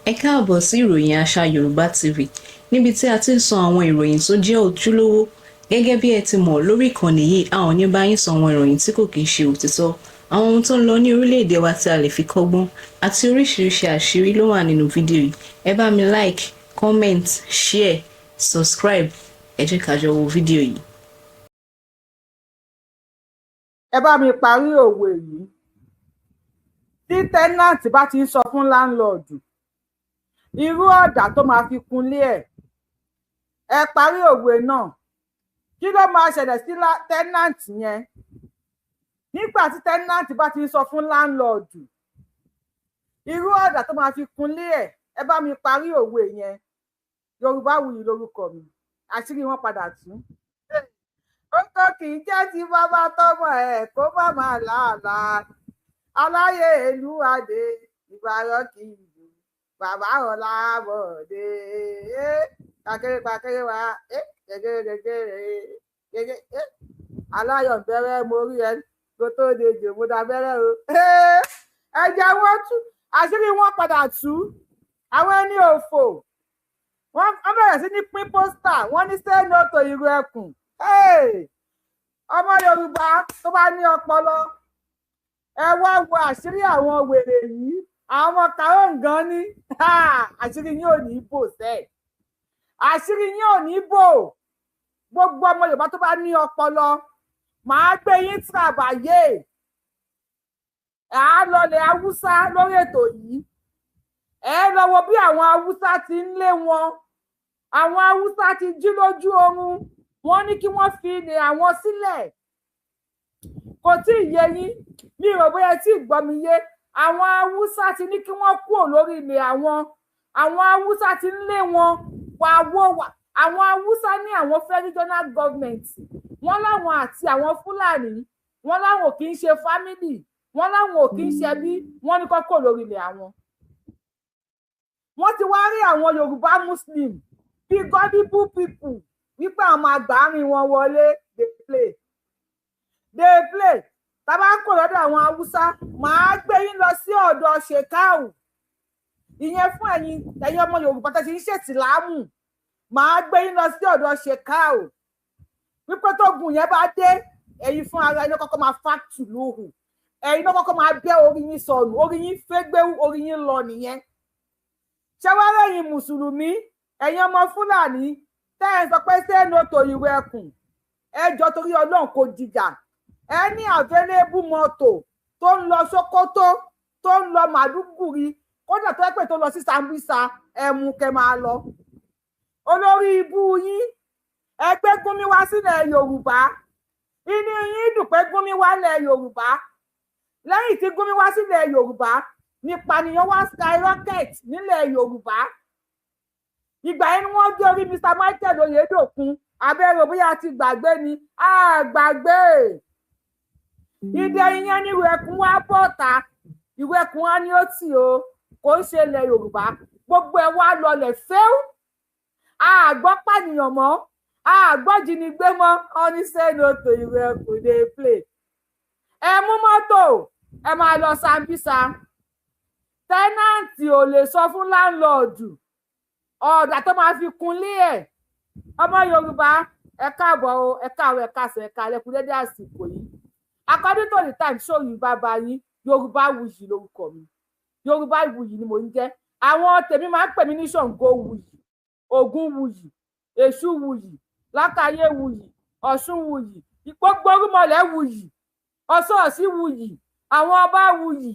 Ẹ káàbọ̀ sí ìròyìn àṣà Yorùbá TV, níbi tí a ti ń sọ àwọn ìròyìn tó jẹ́ ojúlówó. Gẹ́gẹ́ bí ẹ ti mọ̀, lórí ìkànnì yìí, a ò ní bá yín sọ àwọn ìròyìn tí kò kìí ṣe òtítọ́, àwọn ohun tó ń lọ ní orílẹ̀-èdè wa tí a lè fi kọ́gbọ́n, àti oríṣiríṣi àṣírí ló wà nínú fídíò yìí. Ẹ bá mi like, comment, share, subscribe. Ẹ jẹ́ ká jọ wo fídíò yìí. Ẹ bá mi parí òwe yìí. Tí tenant bá ti ń sọ fún landlord irú ọ̀dà tó máa fi kunlé ẹ̀, ẹ parí òwe náà. Kí ló máa ṣẹlẹ̀ sí tenant yẹn nígbà tí tenant bá ti ń sọ fún landlord irú ọ̀dà tó máa fi kunlé ẹ̀? Ẹ bá mi parí òwe yẹn. Yorùbáwùyí lórúkọ mi. Àṣírí wọn padà tú. Ó kì í jẹ́ ti bàbá tọmọ ẹ̀ kó má máa làálàá aláyé ìlú adé ìbàrọ̀ kì í lù bàbá ọ̀làbọ̀dé kàkéré pàkéré wa gègé gègé gègé aláyọ̀ bẹ̀rẹ̀ mo rí ẹ kó tó de jò mo dá bẹ̀rẹ̀ o. Ẹ̀jẹ̀ wọn tú, àṣírí wọn padà tú. Àwọn ẹni òfò, wọ́n bẹ̀rẹ̀ sí ní pín poster. Wọ́n ní say no to ìrù ẹkùn. Ọmọ Yorùbá tó bá ní ọpọlọ, ẹ wá wo àṣírí àwọn wèrè yìí. Àwọn kàróǹgàn ní àṣírí yín ò ní bò sẹ, àṣírí yín ò ní bò. Gbogbo ọmọ Yorùbá tó bá ní ọpọlọ, màá gbé yín tìrabàyè à á lọlẹ̀ Haúsá lórí ètò yìí. Ẹ lọ wo bí àwọn Haúsá ti ń lé wọn. Àwọn Haúsá ti jí lójú oorun, wọ́n ní kí wọ́n fi ilẹ̀ àwọn sílẹ̀. Kò tí ì yé yín, mi ò bóyá tí ì gbọ́ mi yé. Àwọn Haúsá ti ní kí wọ́n kúrò lórí ilẹ̀ àwọn. Àwọn Haúsá ti ń lé wọn wà wó wà. Àwọn Haúsá ní àwọn fẹ́ regional government. Wọ́n láwọn àti àwọn Fúlàní, wọ́n láwọn ò kì í ṣe family, wọ́n láwọn ò kì í ṣe ẹbí. Wọ́n ní kó kúrò lórí ilẹ̀ àwọn. Wọ́n ti wá rí àwọn Yorùbá Muslim bíi gullible people, wípé àwọn àgbárin wọn wọlé. Dey play, dey play. Tá bá kò lọ́dọ̀ àwọn Haúsá, màá gbé yín lọ sí ọ̀dọ̀ Shekau. Ìyẹn fún ẹ̀yin ọmọ Yorùbá tó ti ń ṣètìlámù. Màá gbé yín lọ sí ọ̀dọ̀ Shekau, wípé tógun yẹn bá dé, ẹ̀yin fún ara ẹni kọ́kọ́ máa fàtù lóhùn, ẹ̀yin náà kọ́kọ́ máa bẹ́ orí yín sọnù, orí yín fẹ́gbẹ́, orí yín lọ nìyẹn. Ṣé wàá rẹ̀yìn mùsùlùmí, ẹ̀yin ọmọ Fúlàní tẹ́ ẹ̀ ń sọ pé say no to ìrù ẹkùn, ẹ jọ, torí Ọlọ́run, kò dìjà. Ẹ ní available mọ́tò tó ń lọ Sókótó, tó ń lọ Màdúgùrí, kódà tó yẹ pé tó lọ sí Sambisa, ẹ mú kẹ máa lọ. Olórí ibú yín, ẹgbẹ́ Gúnmi wá sílẹ̀ Yorùbá, inú yín dùn pé Gúnmi wá lẹ̀ Yorùbá. Lẹ́yìn tí Gúnmi wá sílẹ̀ Yorùbá, nípànìyàn wá skyrocket nílẹ̀ Yorùbá. Ìgbà yẹn ni wọ́n gbé orí Mr Michael Oyedokun. Abẹ́rẹ́ bóyá ti gbàgbé ni, á gbàgbé ìdè ìyẹn ní ìrù ẹkùn wá bọ́ta. Ìrù ẹkùn wá ní ó tì o, kò ń ṣe ilẹ̀ Yorùbá. Gbogbo ẹ̀ wá lọlẹ̀ fẹ́ẹ́ àgbọ́ pànìyàn mọ́, àgbọ́ jínigbé mọ́. Ọ́ní say no to ìrù ẹkùn, dey play. Ẹ mú mọ́tò, ẹ máa lọ Sambisa. Tenant ò lè sọ fún landlord ọ̀dà tó máa fi kunlé ẹ̀. Ọmọ Yorùbá, ẹ káàbọ̀ o, ẹ káàárọ̀, ẹ káàsán, ẹ káalẹ́, kú dédé àsìkò yìí, according to the time. Show Yorùbá bá yín. Yorùbá Wuyì lórúkọ mi, Yorùbá Wuyì ni mò ń jẹ́. Àwọn tèmi máa ń pè mí ní Ṣàngó Wuyì, Ògún Wuyì, Èṣù Wuyì, Lákàyè Wuyì, Ọ̀ṣun Wuyì, gbogbo orúmọlẹ̀ Wuyì, Ọ̀ṣọ́ọ̀ṣì Wuyì, àwọn ọba Wuyì,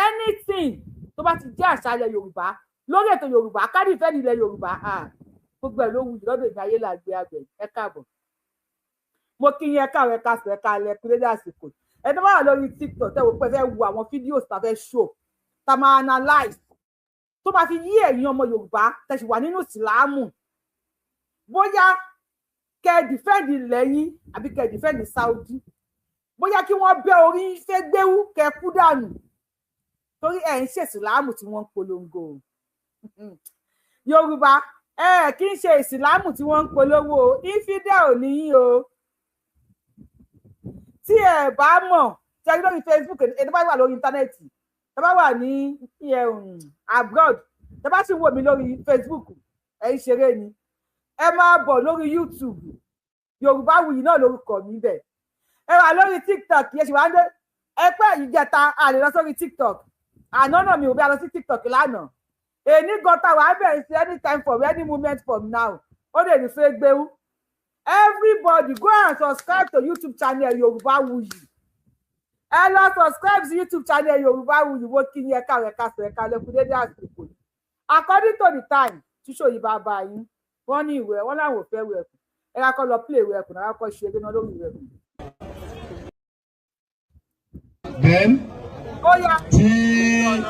anything tó bá ti jẹ́ àṣàlẹ̀ Yorùbá lórí ètò Yorùbá kádìfẹ́ nílẹ̀ Yorùbá, gbogbo ẹ̀ ló wuyì lọ́dọ̀ ìgbà ayé làgbé àgbẹ̀. Ẹ káàbọ̀, mo kí yín, ẹ káàárọ̀, ẹ káàsán, ẹ káalẹ́, kú dédé àsìkò. Ẹ tó bá wà lórí TikTok, tẹ́ wò pé ẹ fẹ́ wo àwọn fídíò tá a fẹ́ show, tá a máa analyse, tó máa fi yí ẹ̀yin ọmọ Yorùbá tẹ́ sì wà nínú ìsìlámù, bóyá kẹ́ ẹ defend ilẹ̀ yín àbí kẹ́ ẹ defend Saudi, bóyá kí wọ́n bẹ́ orí fẹ́ gbéwú kẹ́ ẹ kú dànù, torí ẹ̀ ń ṣe ìsìlámù tí wọ́n ń polongo. Yorùbá, ẹ kì í ṣe ìsìlámù tí wọ́n ń polówó. Infidel ní yín o. Tí ẹ bá mọ̀, tí ẹ rí lórí Facebook, ẹ tó bá wà lórí íńtánẹ́ẹ̀tì, tó bá wà ní abroad, Tẹ́ bá sì ń wò mí lórí Facebook, ẹ ń ṣeré ni. Ẹ máa bọ̀ lórí YouTube, Yorùbáwùyí náà lórúkọ mi bẹ̀. Ẹ wà lórí TikTok, yẹn sì wá ń dé. Ẹ pẹ́ ìjẹta a lè lọ sórí TikTok. Àná náà mi ò bí a lọ sí TikTok lánàá. Èní gan ta wà á bẹ̀rẹ̀ sí anytime from any moment from now. Ó lè ní fẹ́ gbéwú. Everybody go and subscribe to YouTube channel Yorùbáwùyí. Ẹ lọ subscribe sí YouTube channel Yorùbáwùyí. Wo kí yín, ẹ̀ka rẹ̀ kásẹ̀ ẹ̀ka lẹ́kùn dédé àsìkò yìí. According to the time tíṣò yìí bá bá yín, wọ́n ní ìwẹ̀, wọ́n láwọn ò fẹ́ wẹ̀ ẹ̀kùn. Ẹ ká kọ́ lọ play ìwẹ̀ ẹ̀kùn náà, kọ́ ṣe eré náà lórí ìwẹ̀ ẹ̀kùn. Then Ó yá. tí wọ́n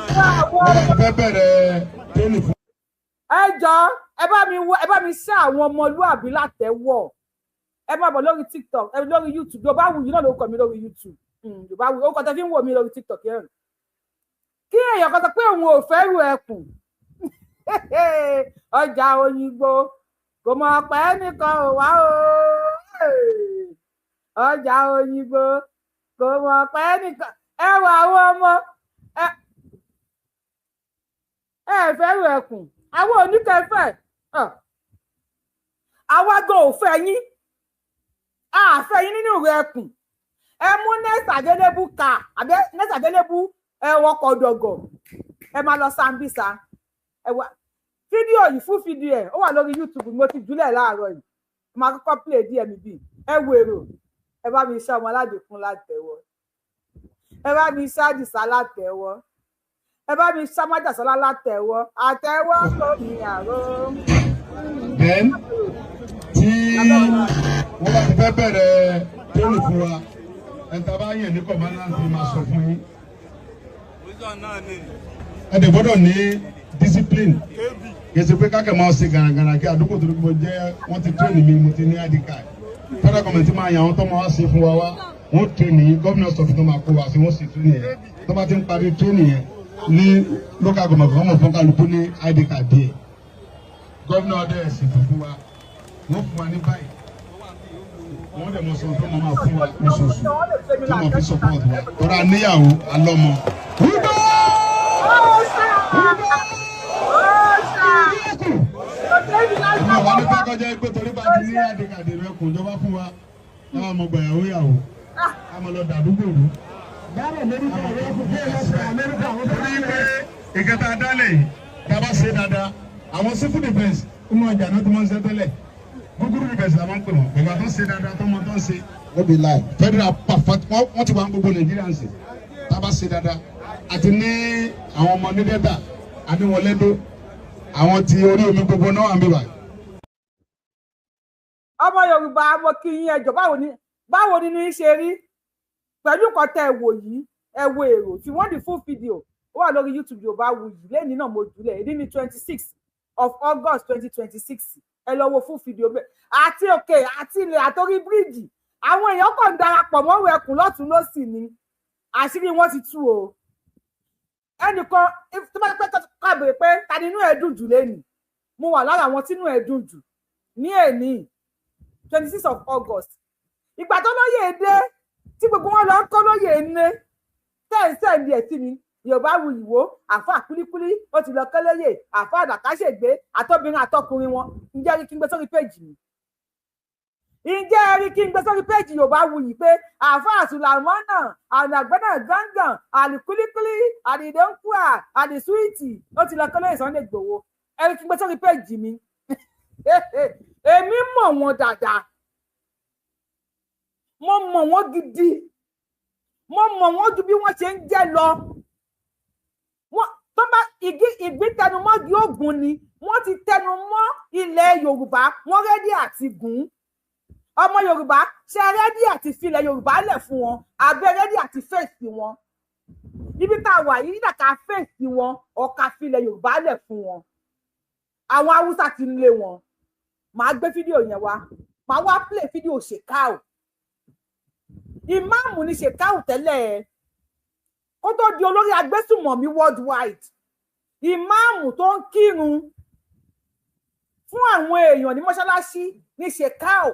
bá fẹ́ bẹ̀rẹ̀ training fún Ẹ jọ, ẹ bá mi wo, ẹ bá mi ṣá àwọn ọmọlúàbí látẹ́wọ̀. Ẹ má bọ̀ lórí TikTok, ẹ lórí YouTube, Yorùbáwùyí náà ló kọ mi lórí YouTube. Yorùbáwùyí ó kọ tẹ fi ń wò mí lórí TikTok yẹn. Kí èèyàn kan sọ pé òun ò fẹ́ ru ẹkùn, ọjà Òyìnbó kò mọ̀ pẹ́ nìkan ò wá o. Ọjà Òyìnbó kò mọ̀ pẹ́ nìkan. Ẹ wọ àwọn ọmọ ẹ, ẹ fẹ́ ru ẹkùn, àwọn oníkẹfẹ́, àwa gan ò fẹ́ yín, àfẹ́ yín nínú ìrù ẹkùn. Ẹ mú next available car àbẹ next available ẹ wọkọ̀ dọ̀gọ̀, ẹ máa lọ Sambisa. Ẹ wá fídíò yìí, fún fídíò ẹ, ó wà lórí YouTube, mo ti jùlẹ̀ láàárọ̀ yìí. Mo máa kọ́kọ́ play díẹ̀ mi bíi ẹ wo èrò. Ẹ bá mi ṣá ọmọ aládìkún látẹ̀wọ́, ẹ bá mi ṣá àdìsá látẹ̀wọ́, ẹ bá mi ṣá májàsọ́lá látẹ̀wọ́, àtẹ̀wọ́ kò ní àrò. Then tí wọ́n bá ti fẹ́ bẹ̀rẹ̀ training fún wa, ẹni tá a bá yàn ní commandant máa sọ fún yín. Ẹ dẹ̀ gbọ́dọ̀ ní discipline. Kì í ṣe pé kákẹ́ máa ṣe gàràgàrà kí àdúgbò tó dúpọ̀ jẹ́. Wọ́n ti train mi, mo ti ní ID card. Federal government máa yàn àwọn tó máa wá ṣe fún wa wá, wọ́n train yín. Gómìnà sọ fún tó máa kó wa sí, wọ́n sì train yẹn. Tó bá ti ń parí training yẹn ní local government kan, wọ́n fún kálukú ní ID card díẹ̀. Gómìnà ọdẹ ṣètò fún wa, wọ́n fún wa ní báyìí, wọ́n dẹ̀ mọ̀ sọ tó máa fún wa lóṣooṣù tó máa fi support wa tọ́ra níyàwó alọ́mọ. Wúdọ́! Wúdọ́! Èmi ò wá ní pẹ́ kọjá pé torí bá ti ní àdìgàdì rẹ kò jọba fún wa káwọn ọmọ gbàyàwó yàwó ká máa lọ dàdúgbò rú. Torí pé ìkẹta dálẹ̀ yìí, tá a bá ṣe dáadáa, àwọn civil defence ọmọ ọjà náà tó máa ń ṣe tẹ́lẹ̀, gúgúrú defence la máa ń pè wọ́n. Ìgbà tó ṣe dáadáa tó máa tó ń ṣe no be lie, federal perfect, wọ́n ti wà ní gbogbo Nàìjíríà ń sè. Tá a bá ṣe dáadáa, àti ní àwọn ọmọ ní Delta, àní wọn lẹ́dọ̀, àwọn ti orí omi gbogbo náà wà ń bí báyìí. Ọmọ Yorùbá, mo kí yín. Ẹjọ, báwo ni ní í ṣe rí pẹ̀lú nǹkan tẹ́ ẹ wò yìí? Ẹ wo èrò tí wọ́n di. Full video ó wà lórí YouTube Yorùbáwùyí lẹ́yìn náà, mo jùlẹ̀. Èdè ní 26 of August 2026. Ẹ lọ wo full video bẹ́ẹ̀, àti òkè àti ilẹ̀ àtòrí bíríìjì, àwọn èèyàn kàn ń darapọ̀ mọ́rùn ẹkùn lọ́tún lọ́sì ni. Àṣírí wọn ti tú o. Ẹnìkan tó bá pẹ́ kábèrè pé ta ni inú ẹ̀ dùn jù lẹ́nìí, mo wà lára àwọn tínú ẹ̀ dùn jù ní èní 26 of August. Ìgbà tó lóye dé tí gbogbo wọn lọ ń kọ́ lóye ní tẹ́ǹsẹ̀ ẹ̀ sí mi, Yorùbá wuyì wò, àfa kúlíkúlí ó ti lọ kẹ́lẹ́yè, àfa àdàkáṣègbè, àtọ́bìnrin àtọkùnrin wọn. Ǹjẹ́ rí kí n gbé sórí péjì mi? Ǹjẹ́ rí kí n gbé sórí péjì Yorùbá wuyì pé àfa àtùlàmọ́nà ànàgbẹ́nà gángan àlìkúlíkúlí àdìdẹ́ńkùà àdìsúìtì ó ti lọ kẹ́lẹ́yè Sunday Igboho? Ẹ rí kí n gbé sórí péjì mi? Èmi mọ̀ wọ́n dáadáa, mo mọ̀ wọ́n gidi, mo mọ̀ wọ́n ju bí wọ́n ṣe ń jẹ́ lọ. Wọ́n tó bá igi ìgbín tẹnumọ́gi ògùn ni wọ́n ti tẹnu mọ́ ilẹ̀ Yorùbá. Wọ́n ready àti gùn ọmọ Yorùbá. Ṣe ready àti filẹ̀ Yorùbá lẹ̀ fún wọn, àbẹ ready àti fèsì wọn? Ibi tá a wà yìí dàka fèsì wọn ọ̀ka filẹ̀ Yorùbá lẹ̀ fún wọn. Àwọn Haúsá ti ń lé wọn. Màá gbé fídíò yẹn wá, màá wá play fídíò Shekau. Ìmáàmù ni Shekau tẹ́lẹ̀ kó tó di olórí agbésùmọ̀mí worldwide. Ìmáàmù tó ń kírun fún àwọn èèyàn ní mọ́ṣáláṣí ní Shekau.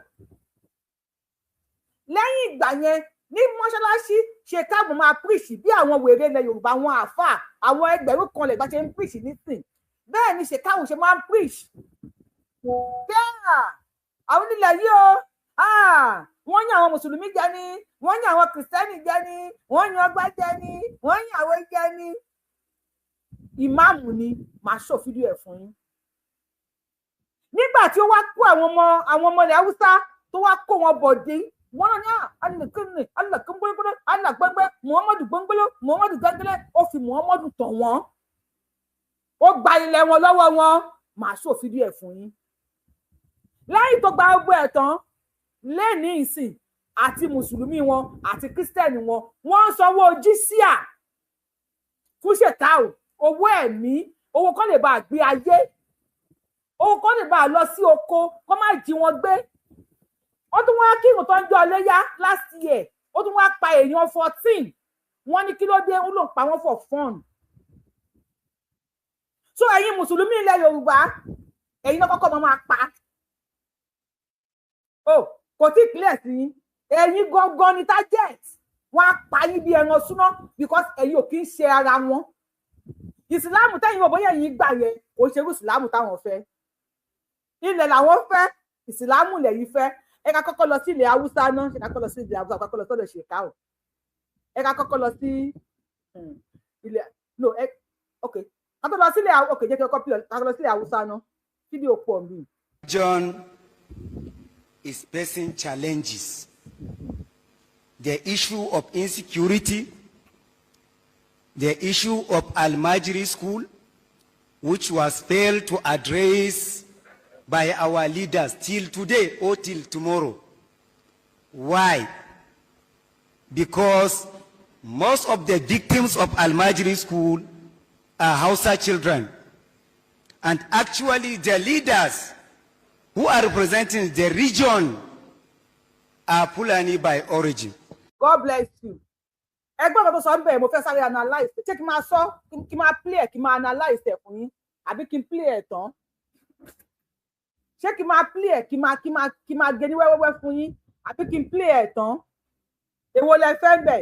Lẹ́yìn ìgbà yẹn ní mọ́ṣáláṣí, Shekau máa preach bí àwọn wèrè ilẹ̀ Yorùbá, àwọn àáfàá, àwọn ẹgbẹ̀rún kan lè bá ṣe ń preach nísìn. Bẹ́ẹ̀ ni Shekau ṣe máa ń preach bẹ́ẹ̀. Àwọn onílẹ̀ yìí o, wọ́n yan àwọn mùsùlùmí jẹ ni, wọ́n yan àwọn kìrìsìtẹ́nì jẹ ni, wọ́n yan ọgbà jẹ ni, wọ́n yan àwọn jẹ ni. Ìmáàmù ni. Màá ṣò fídíò ẹ̀ fún yín. Nígbà tí ó wá kó àwọn ọmọ ilẹ̀ Haúsá, tó wá kó wọn bọ̀dé, wọn náà ní alẹ́kẹ́ni alẹ́kẹ́ngbẹ́ngbẹ́ alẹ́gbẹ́ngbẹ́, Muhammadu gbẹ́ngbẹ́lẹ́, Muhammadu gbẹ́ngbẹ́lẹ́. Ó fi Muhammadu tàn wọ́n, ó gba ilẹ̀ wọn lọ́wọ́ wọn. Màá ṣò fídíò ẹ̀ fún yín. Lẹ́yìn tó gba gbogbo ẹ̀ tán, lẹ́ni ìsìn, àti mùsùlùmí wọn àti kírísítẹ́nì wọn, wọ́n ń sanwó jísíà fún Shekau. Owó ẹ̀mí, owó kọ́ lè bá a gbé ayé, owó kọ́ lè bá a lọ sí oko, kó má jí wọn gbé. Ó tún wá kírun tó ń jọ léyà last year, ó tún wá pa èèyàn 14. Wọ́n ní kí ló dé? Ó lóun pa wọ́n for fun. So ẹ̀yin mùsùlùmí ilẹ̀ Yorùbá, ẹ̀yin náà kọ́kọ́ máa pa. O kò tí ì clear sí yín. Ẹ̀yin gangan ni target. Wọ́n á pa yín bí ẹran súná, because ẹ̀yin ò kí ń ṣe ara wọn. Ìsìláàmù tẹ́yìn wọ̀, bóyá ẹ̀yin gbà yẹn, kò ṣe irú ìsìláàmù táwọn fẹ́. Ilẹ̀ làwọn fẹ́, ìsìláàmù lẹ̀yin fẹ́. Ẹ ká kọ́kọ́ lọ sí ilẹ̀ Haúsá náà. Ṣe ká kọ́kọ́ lọ sí ilẹ̀ Haúsá? Ká kọ́kọ́ lọ sọ́dọ̀ Shekau. Ẹ ká kọ́kọ́ lọ sí ilẹ̀, no, ẹ ok, ká tó lọ sí ilẹ̀, ok, jẹ́ kí ọkọ́ pílọ̀. Ká lọ sí ilẹ̀ Haúsá náà. Fídíò pọ̀ nbí. John is facing challenges. The issue of insecurity, the issue of Almajiri school, which was failed to address by our leaders till today or till tomorrow. Why? Because most of the victims of Almajiri school are Hausa children. And actually the leaders who are representing the region are Fulani by origin. God bless you. Ẹgbẹ́ ọ̀rọ̀ tó sọ ń bẹ̀rẹ̀, mo fẹ́ sáré analyse. Ṣé kí n máa sọ, kí n máa play ẹ̀, kí n máa analyse ẹ̀ fún yín, àbí kí n play ẹ̀ tán? Ṣé kí n máa play ẹ̀, kí n máa gé ní wẹ́wẹ́wẹ́ fún yín, àbí kí n play ẹ̀ tán? Èwo lẹ fẹ́ bẹ̀?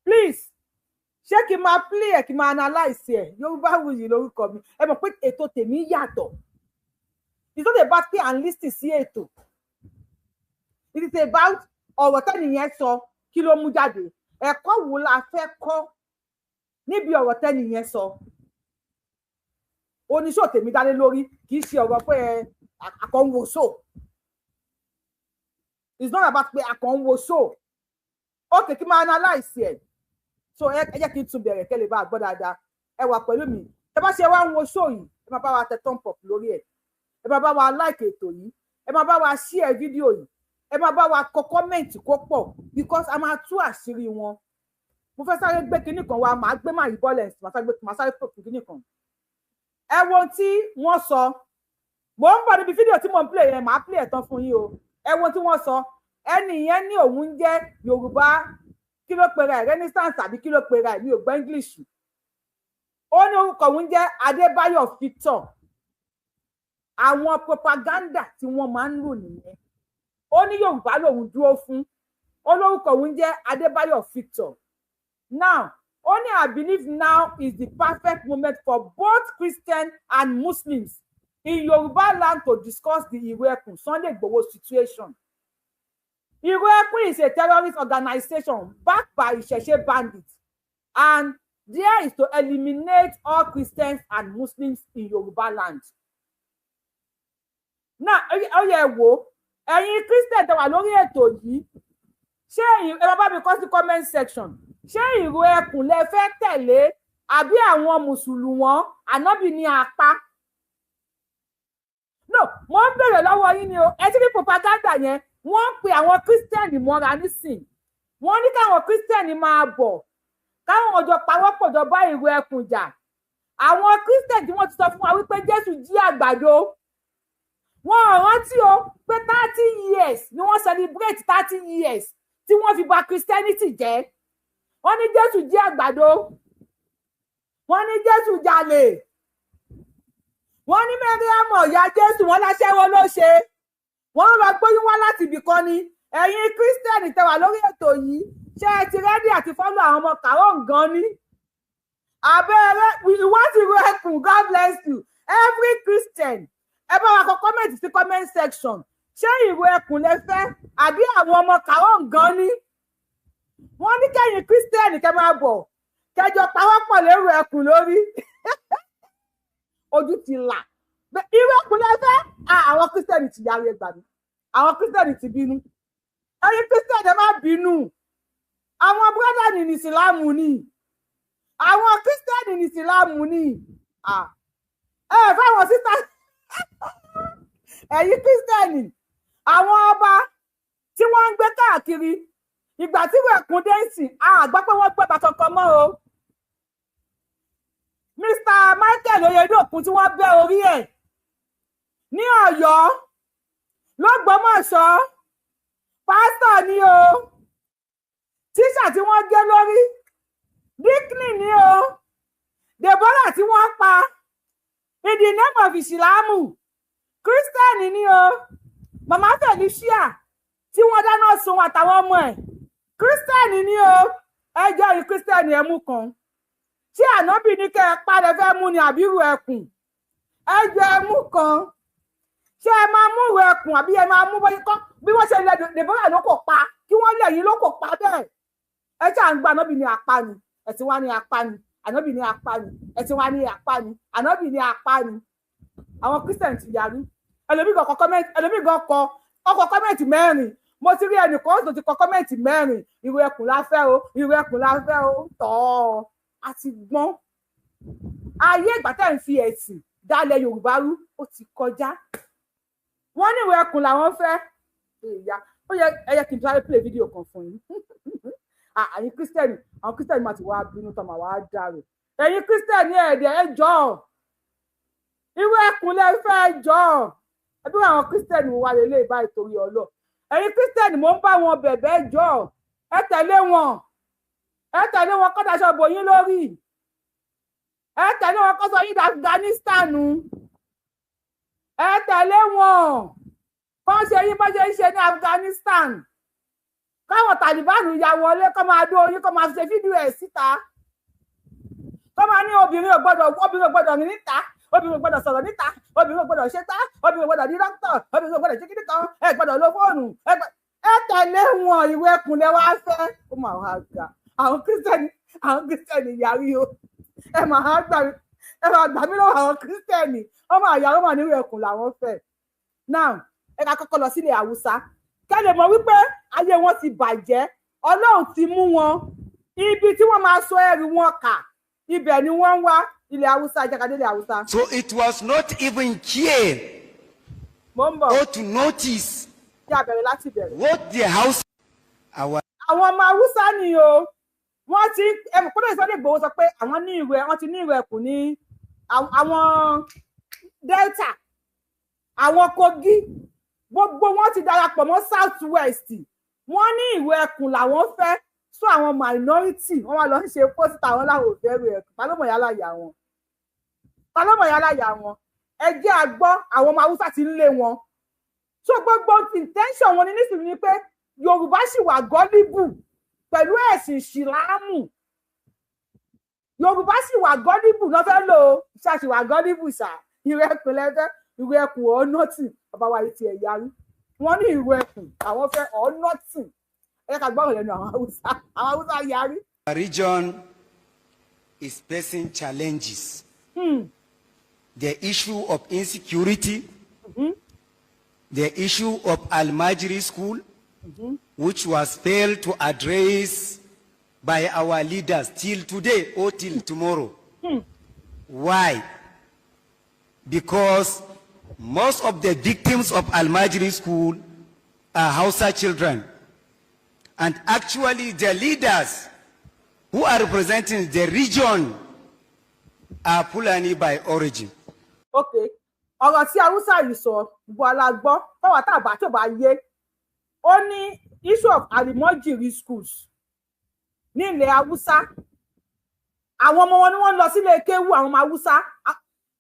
Please, ṣé kí n máa play ẹ̀, kí n máa analyse ẹ̀? Yorùbáwùyí lórúkọ mi. Ẹ mọ̀ pé ètò tèmi yàtọ̀. It's not about pay and listen sí ètò. It is about ọ̀rọ̀ tẹ́nìyẹn sọ, kí ló mú jáde, ẹ̀kọ́ wo la fẹ́ kọ́ níbi ọ̀rọ̀ tẹ́nìyẹn sọ. Oníṣòwò tèmi dálé lórí, kì í ṣe ọ̀rọ̀ pé ẹ àkànwò show. It's not about pé àkànwò show. Okay, kí n máa analyse ẹ̀. So ẹ jẹ́ kí n tún bẹ̀rẹ̀ kẹ́ lè bá a gbọ́ dáadáa. Ẹ wà pẹ̀lú mi. Ẹ bá ṣe wá ń wo show yìí, ẹ máa bá wa tẹ thumb up lórí ẹ̀, ẹ máa bá wa like ètò yìí, ẹ máa bá wa share fídíò yìí, ẹ máa bá wa kọ comment kó pọ̀, because a máa tú àṣírí wọn. Mo fẹ́ sáré gbé kinní kan wá, màá gbé màá yí bọ́ọ̀lù, màá sáré pò kinní kan. Ẹ wo ohun tí wọ́n sọ. Mò ń bọ̀ níbi fídíò tí mò ń play yẹn, màá play ẹ̀ tán fún yín o. Ẹ wo ohun tí wọ́n sọ. Ẹnì yẹn ní òun jẹ́ Yorùbá, kí ló pera ẹ̀, Renaissance àbí kí ló pera ẹ̀, mi ò gbọ́ English. Ó ní orúkọ òun jẹ́ Adébáyọ̀ Victor. Àwọn propaganda tí wọ́n máa ń lò nìyẹn. Ó ní Yorùbá lòun dúró fún. Ó lórúkọ òun jẹ́ Adébáyọ̀ Victor. Now, ó ní, "I believe now is the perfect moment for both Christian and Muslims in Yorùbá land to discuss the Ìrù Ẹkùn Sunday Igboho situation. Ìrù Ẹkùn is a terrorist organization backed by Ìṣẹ̀ṣe bandits, and there is to eliminate all Christians and Muslims in Yorùbá land." Now, ó yẹ wò, ẹ̀yin Christian tẹ́ wà lórí ètò yìí, ṣé ẹ bá bá mi kọ sí comment section, ṣé Ìrù Ẹkùn lẹ fẹ́ tẹ̀lé, àbí àwọn mùsùlùmọ́ ànábì ní apá? No, mo ń bèrè lọ́wọ́ yín ni o. Ẹ ti rí propaganda yẹn. Wọ́n ń pe àwọn Christian mọ́ra nísìn. Wọ́n ní káwọn Christian máa bọ̀, káwọn ọjọ́ pawọ́pọ̀ jọ bá Ìrù Ẹkùn jà. Àwọn Christian tí wọ́n ti sọ fún wa wípé Jésù jí àgbàdo, wọn ò rántí o pé 30 years ni wọ́n celebrate, 30 years tí wọ́n fi bà Christianity jẹ́. Wọ́n ní Jésù jí àgbàdo, wọ́n ní Jésù jalè, wọ́n ní Mẹ́ríàmù ọ̀yà Jésù, wọ́n láṣẹ́wó ló ṣe, wọ́n lọ gbóyún wá láti ibì kan ni. Ẹ̀yin Christian tẹ́ wà lórí ètò yìí, ṣé ẹ ti ready àti follow àwọn ọmọ kàró gan ni, Abẹ́rẹ́, we want ìró ẹkùn. God bless you, every Christian. Ẹ bá wa kọ comment sí comment section. Ṣé ìró ẹkùn lẹ fẹ́, àbí àwọn ọmọ kàwọn gan ni wọ́n ní kẹ́yìn Christian kẹ́ máa bọ̀, kẹjọ pawọ́pọ̀ lérò ẹkùn lórí? Ojú ti là. Irú ẹkùn lẹ fẹ́? Àwọn Christian ti yarí. Ẹgbà mi, àwọn Christian ti bínú. Ẹ̀yin Christian, ẹ má bínú. Àwọn brother ní ìsìlámù ni, àwọn Christian ní ìsìlámù ni. Ẹ fáwọn sísá, ẹ̀yin Christian, àwọn ọba tí wọ́n ń gbé káàkiri ìgbà tí ẹkùn dé sí, a gbọ́ pé wọ́n gbọ́ba kankan mọ́ o. Mr Michael Oyedokun tí wọ́n bẹ́ orí ẹ̀ ní Ọ̀yọ́ lọ́gbọ́mọ̀ṣọ́, pásítọ̀ ni o. Tíṣà tí wọ́n gé lórí, deacon ni o. Deborah tí wọ́n pa in the name of Ìsìlámù, Christian ni o. Mama Felicia tí wọ́n dáná sun àtàwọn ọmọ ẹ̀, Christian ni o. Ẹjọ́ yìí, Christian, ẹ mú kan. Tí ànábì ní kẹ́ ẹ parẹ́ fẹ́ mú ni, àbírú ẹkùn? Ẹjọ́, ẹ mú kan. Ṣé ẹ máa mú ìrù ẹkùn, àbí ẹ máa mú bóyá kọ́ bí wọ́n ṣe lẹ Deborah ló kò pa, kí wọ́n lẹ̀ yín ló kò pa bẹ́ẹ̀? Ẹ ṣáà ń gba ànábì ní apá ni, ẹ̀sìn wa ní apá ni, ànábì ní apá ni, ẹ̀sìn wa ní apá ni, ànábì ní apá ni. Àwọn Christian ti yarí. Ẹlòmíì gan kọ comment, ẹlòmíì gan kọ ọkọ comment mẹ́rin. Mo ti rí ẹnìkan tó ti kọ comment mẹ́rin: ìrù ẹkùn la fẹ́ o, ìrù ẹkùn la fẹ́ o. Tọ́ ọ àti gbọ́n. Ayé ìgbà tẹ́ ń fi ẹ̀sìn dálẹ̀ Yorùbá rú, ó ti kọjá. Wọ́n ní ìrù ẹkùn làwọn fẹ́. Ìyá ó yẹ, ẹ yẹ kí n sáré play video kan fún yín. Àyìn Christian, àwọn Christian máa ti wá bínú tán, máa wá dàrú. Ẹ̀yin Christian, ẹ̀ẹ́dẹ̀, ẹ jọ̀ọ́, irú ẹkùn lẹ fẹ́? Ẹ jọ̀ọ́, ẹbí àwọn Christian wà lélẹ̀ báyìí torí ọlọ́. Ẹ̀yin Christian, mò ń bá wọn bẹ̀bẹ̀, ẹ jọ̀ọ́, ẹ tẹ̀lé wọn, ẹ tẹ̀lé wọn kọ́ daṣọ bò yín lórí. Ẹ tẹ̀lé wọn kọ́ sọ yín Afghanistan. Ẹ tẹ̀lé wọn kọ́ ṣe yín bá ṣe ń ṣe ní Afghanistan, káwọn Taliban ya wọlé, kọ́ máa dó yín, kọ́ máa ṣe fídíò ẹ̀ síta, kọ́ máa ní obìnrin ò gbọ́dọ̀, obìnrin ò gbọ́dọ̀ rìn níta, obìnrin ò gbọ́dọ̀ sọ̀rọ̀ níta, obìnrin ò gbọ́dọ̀ ṣe tá, obìnrin ò gbọ́dọ̀ di dókítà, obìnrin ò gbọ́dọ̀ ṣe kíní kan, ẹ gbọ́dọ̀ lo fóònù. Ẹ tẹ̀lé wọn. Ìwé ẹkùn lẹ wá fẹ́? Ó máa wá ga. Àwọn Christian, àwọn Christian yarí o. Ẹ máa gbà mí, ẹ máa gbà mí lọ́wọ́ àwọn Christian. Wọ́n máa yàrá wọn ní ìwé ẹkùn làwọn fẹ́. Now, ẹ ká kọ́kọ́ lọ sílẹ̀ Haúsá, kẹ́ lè mọ̀ wípé ayé wọn ti bàjẹ́. Ọlọ́run ti mú wọn. Ibi tí wọ́n máa sọ ẹrù wọn kà, ibẹ̀ ni wọ́n ń wá. Ilẹ̀ Haúsá, jákàdé ilẹ̀ Haúsá. So it was not even care Mo ń bọ̀. or to notice Kí a bẹ̀rẹ̀ láti bẹ̀rẹ̀. what the house our Àwọn ọmọ Haúsá ni o. Wọ́n ti ẹ̀mọ̀ kódà Sunday Igboho sọ pé àwọn ní ìwé, wọ́n ti ní ìwé ẹkùn ní àwọn Delta, àwọn Kogi, gbogbo wọn ti darapọ̀ mọ́ South West. Wọ́n ní ìwé ẹkùn làwọn fẹ́. Sọ àwọn minority, wọ́n wá lọ ń ṣe poster, àwọn làwọn ò fẹ́ ìwé ẹkùn. Ta ló mọ̀ yálà yà wọn? Ta ló mọ̀ yálà yà wọn? Ẹ jẹ́ a gbọ́. Àwọn ọmọ Haúsá ti ń lé wọn. So gbogbo intention wọn ní nísìnyí ni pé Yorùbá sì wà gullible pẹ̀lú ẹ̀sìn ìsìlámù. Yorùbá sì wà gullible náà fẹ́ lò ó. Ṣáàṣì wà gullible ṣá. Ìrù ẹkùn lẹ́fẹ́, ìrù ẹkùn or nothing. Bàbá wa yìí ti ẹ̀ yarí. Wọ́n ní ìrù ẹkùn àwọn fẹ́ or nothing. Ẹ ká gbọ́rọ̀ lẹ́nu àwọn Haúsá. Àwọn Haúsá yarí. region is facing challenges. The issue of insecurity, the issue of Almajiri school, which was failed to address by our leaders till today or till tomorrow. Why? Because most of the victims of Almajiri school are Hausa children. And actually the leaders who are representing the region are Fulani by origin. Ok, ọ̀rọ̀ tí Haúsá yìí sọ, gbogbo alágbọ́ fáwọn àtàbà tó bá yé. Ó ní issue of alimojiri schools ní ilẹ̀ Haúsá, àwọn ọmọ wọn ni wọ́n lọ sílé kéwú. Àwọn ọmọ Haúsá,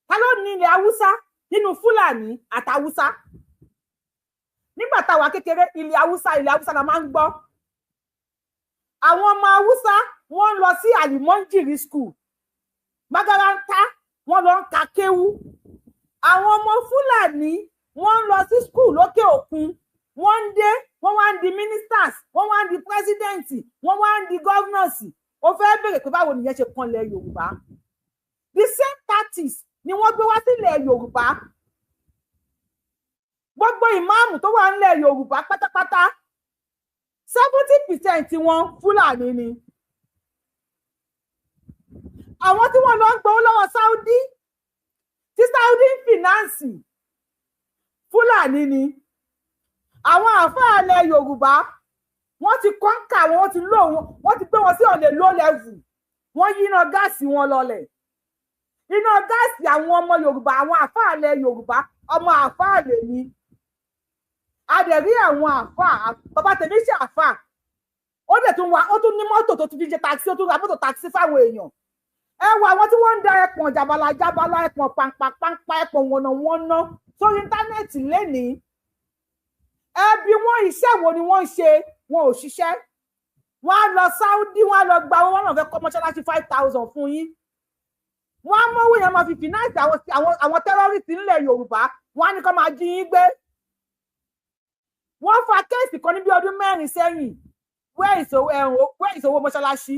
ta ló ní ilẹ̀ Haúsá nínú Fúlàní àtàwùsá? Nígbà táwa kékeré, ilẹ̀ Haúsá, ilẹ̀ Haúsá la máa ń gbọ́. Àwọn ọmọ Haúsá, wọ́n ń lọ sí alimojiri school. Makaranta, wọ́n lọ ń ka kéwú. Àwọn ọmọ Fúlàní, wọ́n ń lọ sí school lókè òkun, wọ́n ń dé, wọ́n wá ń di ministers, wọ́n wá ń di president, wọ́n wá ń di governors. Ó fẹ́ béèrè pé báwo nìyẹn ṣe kanlẹ̀ Yorùbá? The same tactics ni wọ́n gbé wá sílẹ̀ Yorùbá. Gbogbo ìmáàmù tó wà nílẹ̀ Yorùbá pátápátá, 70% wọn Fúlàní ni. Àwọn tí wọ́n lọ ń gbowó lọ́wọ́ Saudi, tí Saudi ń finance, Fúlàní ni. Àwọn àáfàá ilẹ̀ Yorùbá, wọ́n ti conquer wọn, wọ́n ti lò wọn, wọ́n ti gbé wọn sí ọ̀lẹ̀ low level. Wọ́n yí iná gáàsì wọn lọlẹ̀, iná gáàsì àwọn ọmọ Yorùbá, àwọn àáfàá ilẹ̀ Yorùbá. Ọmọ àáfàá lèmi, a dẹ̀ rí àwọn àáfàá. Bàbá tèmi ṣe àáfàá, ó dẹ̀ tún wá, ó tún ní mọ́tò tó tún fi ṣe taxi, ó tún ra mọ́tò taxi fáwọn èèyàn. Ẹ wo àwọn tí wọ́n ń da ẹpọ̀n jabala jabala, ẹpọ̀n pàǹpà pàǹpà, ẹpọ̀n wọ̀nà wọ̀nà sórí íńtánẹ́ẹ̀tì lénìí. Ẹ bi wọ́n, iṣẹ́ wo ni wọ́n ń ṣe? Wọn ò ṣiṣẹ́. Wọ́n á lọ Saudi, wọ́n á lọ gba owó, wọn náà fẹ́ kọ́ mọ́ṣáláṣí 5,000 fún yín. Wọ́n á mọ́wó yẹn máa fi finance àwọn terrorist nílẹ̀ Yorùbá. Wọ́n á ní kó máa jí yín gbé. Wọ́n fa case kan ní bí ọdún 4 sẹ́yìn, wẹ́ ìṣòwò mọ́ṣáláṣí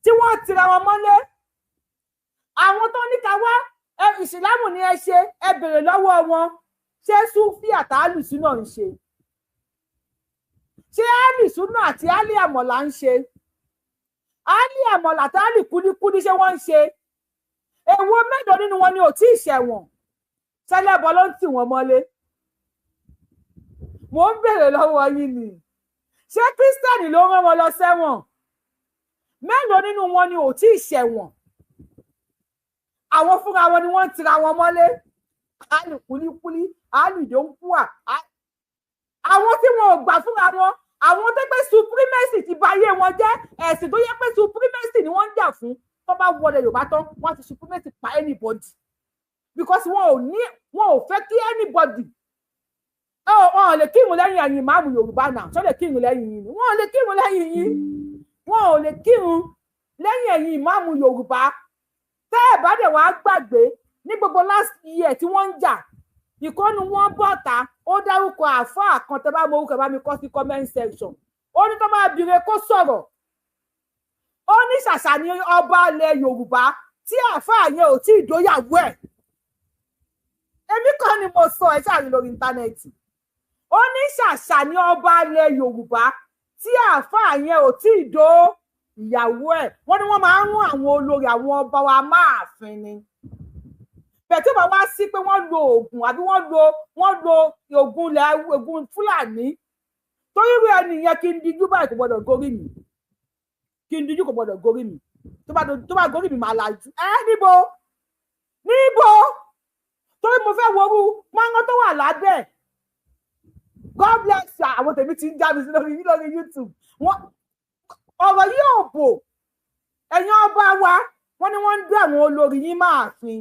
tí wọ́n tira wọn mọ́lé. Àwọn tó ní ká wá ìsìlámù ni ẹ ṣe, ẹ bèrè lọ́wọ́ wọn, ṣé súfì àtàlùsúnà ń ṣe? Ṣé álìsúnà àti álì àmọ̀là ń ṣe? Álì àmọ̀là àti álì kúlíkúlí, ṣé wọ́n ń ṣe? Èwo mélòó nínú wọn ni ò tí ì ṣẹ̀wọ̀n? Ṣẹlẹ́bọ ló ń tì wọ́n mọ́lé? Mò ń bèrè lọ́wọ́ yín ni. Ṣé Christian ló rán wọn lọ sẹ́wọ̀n? Mélòó nínú wọn ni ò tí ì ṣẹ̀wọ̀n? Àwọn fúnra wọn ni wọ́n ń tira wọn mọ́lé. Álì kúlíkúlí, álì ìdóńkúà, àwọn tí wọn ò gbà fúnra wọn, àwọn tó pé supremacy ti bà ayé wọn jẹ́, ẹ̀sìn tó yẹ pé supremacy ni wọ́n ń jà fún, tó bá wọlé Yorùbá tán, wọ́n ti supremacy pa anybody, because wọn ò ní, wọn ò fẹ́ kí anybody wọn ò lè kírun lẹ́yìn ẹ̀yìn ìmáàmù Yorùbá náà. Ṣọ́ lè kírun lẹ́yìn yín ni? Wọn ò lè kírun lẹ́yìn yín, wọn ò lè kírun lẹ́yìn ẹ̀yìn ìmáàmù Yorùbá. Tẹ́ ẹ̀ bá dẹ̀ wá gbàgbé, ní gbogbo last year tí wọ́n ń jà, ìkọ́nu wọn bọ̀ta, ó dárúkọ àáfàá kan. Tẹ́ bá mọ orúkọ, bá mi kọ sí comment section. Ó ní tó máa bìrè kó sọ̀rọ̀. Ó ní ṣàṣà ní ọba ilẹ̀ Yorùbá tí àáfàá yẹn ò tí ì dóyàwó ẹ̀. Èmi kọ́ ni mo sọ, ẹ ṣáà rí lórí íńtánẹ́ẹ̀tì. Ó ní ṣàṣà ní ọba ilẹ̀ Yorùbá tí àáfàá yẹn ò tí ì dó ìyàwó ẹ̀. Wọ́n ní wọ́n máa ń rún àwọn olórí, àwọn ọba wa máàfin ni bẹ́ẹ̀ tí wọ́n wá sí pé wọ́n lo oògùn àbí wọ́n lo oògùn ilẹ̀, oògùn Fúlàní, torí rí ẹni yẹn, kí n dijú báyìí, kò gbọdọ̀ gorí mi. Kí n dijú, kò gbọdọ̀ gorí mi. Tó bá gorí mi, máa lajú ẹ. Níbo níbo? Torí mo fẹ́ worú pọ́nrán tó wà lábẹ́. God bless you. Àwọn tèmi ti ń já mi sí lórí YouTube. Wọ́n ọ̀rọ̀ yìí ò bò. Ẹ̀yin ọba wa, wọ́n ní wọ́n ń dún àwọn olórí yín máa fin.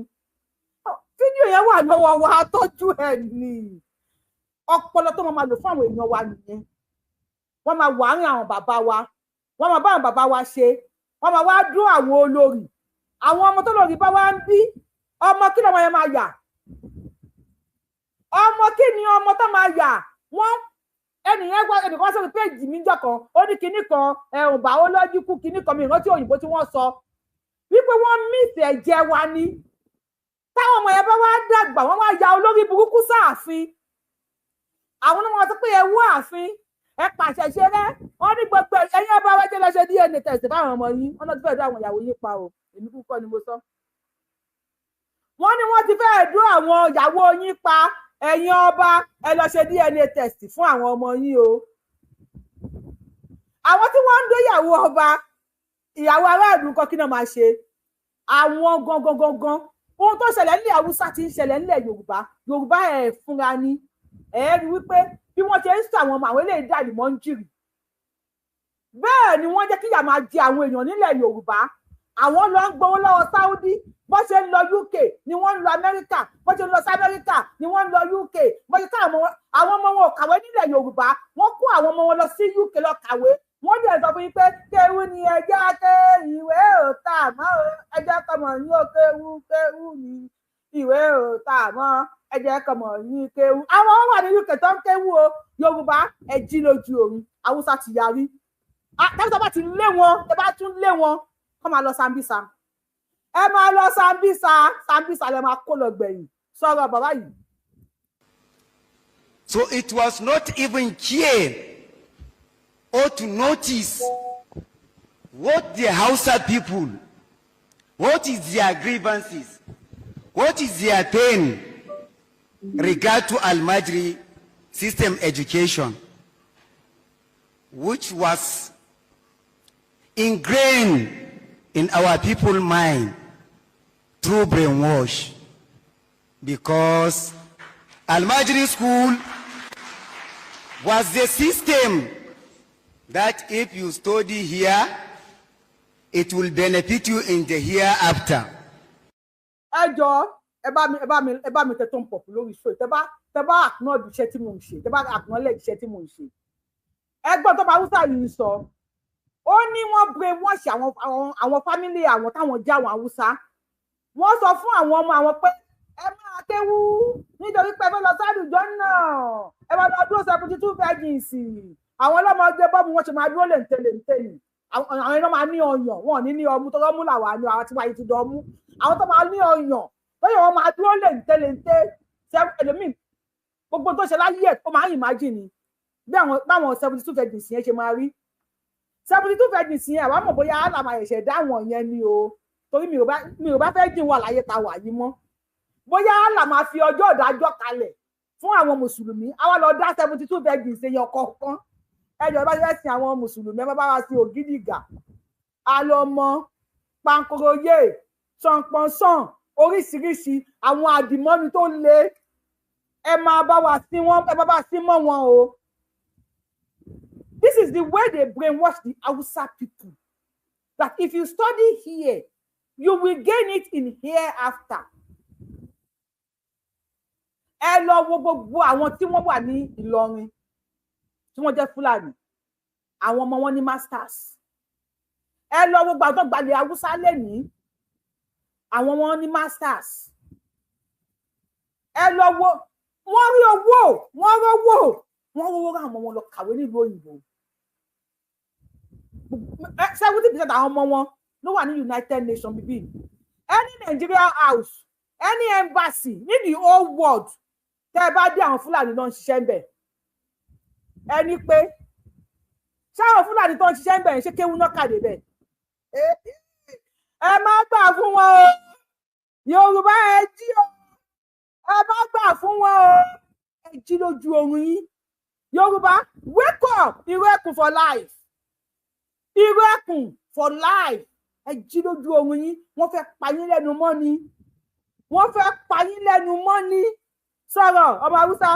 Fídíò yẹn wà lọ́wọ́ wa, tọ́jú ẹ̀ ní ọpọlọ tó máa lò fún àwọn èèyàn wa nìyẹn. Wọ́n máa wà árín àwọn bàbá wa, wọ́n máa bá àwọn bàbá wa ṣe, wọ́n máa wá dún àwọn olórí. Àwọn ọmọ tó lórí bá wá ń bí, ọmọ kí lọmọ yẹn máa yà? Ọmọ kí ni ọmọ tó máa yà? Wọ́n ẹnìyẹn wá, ẹnìkan sórí péèjì mi jọ kan, ó ní kinní kan ẹ̀hùn biological kinní kan, mi ìrántí òyìnbó tí wọ́n sọ wípé wọ́n mix ẹ̀jẹ̀ wa ni. Táwọn ọmọ yẹn bá wá dàgbà, wọ́n wá ya olórí burúkú sáàfin. Àwọn náà wọ́n sọ pé ẹ wú ààfin, ẹ pàṣẹ ṣe rẹ. Wọ́n ní gbogbo ẹ̀yin ọba wájú, lọ ṣe DNA test fáwọn ọmọ yín. Wọ́n náà ti fẹ́ẹ́ dún àwọn ìyàwó yín pa o. Èmi kúkọ ni mo sọ. Wọ́n ní wọ́n ti fẹ́ẹ́ dún àwọn ìyàwó yín pa. Ẹ̀yin ọba, ẹ lọ ṣe DNA test fún àwọn ọmọ yín o. Àwọn tí wọ́n ń dóyàwó ọba, ìyàwó aráàlú kọ́, kí náà máa ṣe àwọn gangan gangan? Ohun tó ṣẹlẹ̀ nílẹ̀ Haúsá ti ń ṣẹlẹ̀ nílẹ̀ Yorùbá. Yorùbá, ẹ̀ fúnra ni ẹ̀ rí wípé bí wọ́n ṣe ń sọ àwọn ọmọ àwọn eléyìí dàrí mọ́ ń jìrì, bẹ́ẹ̀ ni wọ́n jẹ́ kíyà máa jẹ àwọn èèyàn nílẹ̀ Yorùbá. Àwọn lọ ń gbowó lọ́wọ́ Saudi. Bó ṣe ń lọ UK ni wọ́n ń lọ Amẹ́ríkà, bó ṣe ń lọ sí Amẹ́ríkà ni wọ́n ń lọ UK. Bó ṣe ká àwọn ọmọ wọn ò kàwé nílẹ̀ Yorùbá, wọ́n kó àwọn ọmọ wọn lọ sí UK lọ kàwé. Wọ́n dẹ̀ sọ fún yín pé kéwú ni ẹjọ́ ké, ìwé ò tà mọ́, ẹjọ́ kọ́mọ. yín ó kéwú kéwú ní ìwé ò tà mọ́, ẹ jẹ́ kọ́mọ yín kéwú. Àwọn wà ní UK tó ń kéwú o. Yorùbá, ẹ jí lójú oorun. Haúsá ti yarí. Tẹ́lifíṣàn bá ti lé wọn, tẹ́ bá tún lé wọn, kọ́ máa lọ Sambisa. Ẹ máa lọ Sambisa. Sambisa lẹ máa kó lọ gbẹ̀yìn. Sọ̀rọ̀ bàbá yìí. So it was not even care or to notice what the Hausa people, what is their grievances, what is their pain regard to Almajiri system education, which was ingrained in our people mind through brainwash. Because Almajiri school was the system that if you study here, it will benefit you in the hereafter. Ẹ jọ, ẹ bá mi tẹ tó ń pọ̀ lórí show. Tẹ bá acknowledge iṣẹ́ tí mò ń ṣe, tẹ bá acknowledge iṣẹ́ tí mò ń ṣe. Ẹgbọ́n tó bá Haúsá yìí sọ, ó ní wọ́n brainwash àwọn family àwọn táwọn jẹ́ àwọn Haúsá. Wọ́n sọ fún àwọn ọmọ àwọn pé ẹ máa kéwú nítorí pé ẹ fẹ́ lọ sádùjọ́ náà, ẹ máa lọ dúró 72 virgins. Àwọn ọlọ́mọdé bọ́ọ̀mù wọn ṣe máa dúró lèǹtẹ̀ lèǹtẹ̀ yìí. Àwọn iná máa ní ọyàn, wọn ò ní ní ọmú tó lọ́mú làwọn àní àwọn tí wáyé ti dọ́mú. Àwọn tó máa ní ọyàn lóyè, wọn máa dúró lèǹtẹ̀ lèǹtẹ̀. Ẹlòmíì, gbogbo tó ṣe láyé ẹ̀, ó máa ń imagine ni bí àwọn báwọn 72 virgins yẹn ṣe máa rí. 72 virgins yẹn, àwa mọ̀ bóyá àlàmà ẹ̀ṣẹ̀ dá àwọn yẹn ni o, torí mi ò bá fẹ́ jìn wà láyé ta wà yìí mọ́. Bóyá Allah máa fi ọjọ́ ìdájọ́ kalẹ̀ fún àwọn mùsùlùmí, àwa lọ dá 72 virgins èèyàn kọ̀ọ̀kan. Ẹjọ́ bá fẹ́ sin àwọn mùsùlùmí, ẹ má bá wa sin ògídìgà, alọmọ pankoroyè, ṣànpọ̀nsàn, oríṣiríṣi àwọn àdìmọ́ni tó le. Ẹ máa bá wa sí wọn, ẹ máa bá sí mọ́ wọn o. This is the way they brainwash the Hausa people, that if you study here, you will gain it in hereafter. Ẹ lọ wo gbogbo àwọn tí wọ́n wà ní Ìlọrin tí wọ́n jẹ́ Fúlàní, àwọn ọmọ wọn ní masters. Ẹ lọ wo gbogbo àwọn tó gbalẹ̀ Haúsá lẹ́nìí, àwọn wọn ní masters. Ẹ lọ wo, wọ́n rí owó, wọ́n rówó, wọ́n rówó rán àwọn ọmọ wọn lọ kàwé nílùú òyìnbó. 70% àwọn ọmọ wọn ló wà ní United Nations bíbí, any Nigeria house, any embassy ní the whole world. Tẹ́ ẹ bá dé, àwọn Fúlàní náà ń ṣiṣẹ́ ń bẹ̀. Ẹni pé ṣáwọn Fúlàní tó ń ṣiṣẹ́ ń bẹ̀, ṣé kéwú náà kàdé bẹ̀? Ẹ má gbà fún wọn o. Yorùbá, ẹ jí o. Ẹ má gbà fún wọn o. Ẹ jí lójú oorun yín. Yorùbá, wake up. Irú ẹkùn for life, irú ẹkùn for life. Ẹ jí lójú oorun yín. Wọ́n fẹ́ pa yín lẹ́nu mọ́ ni, wọ́n fẹ́ pa yín lẹ́nu mọ́ ni. Sọ̀rọ̀, ọmọ Haúsá.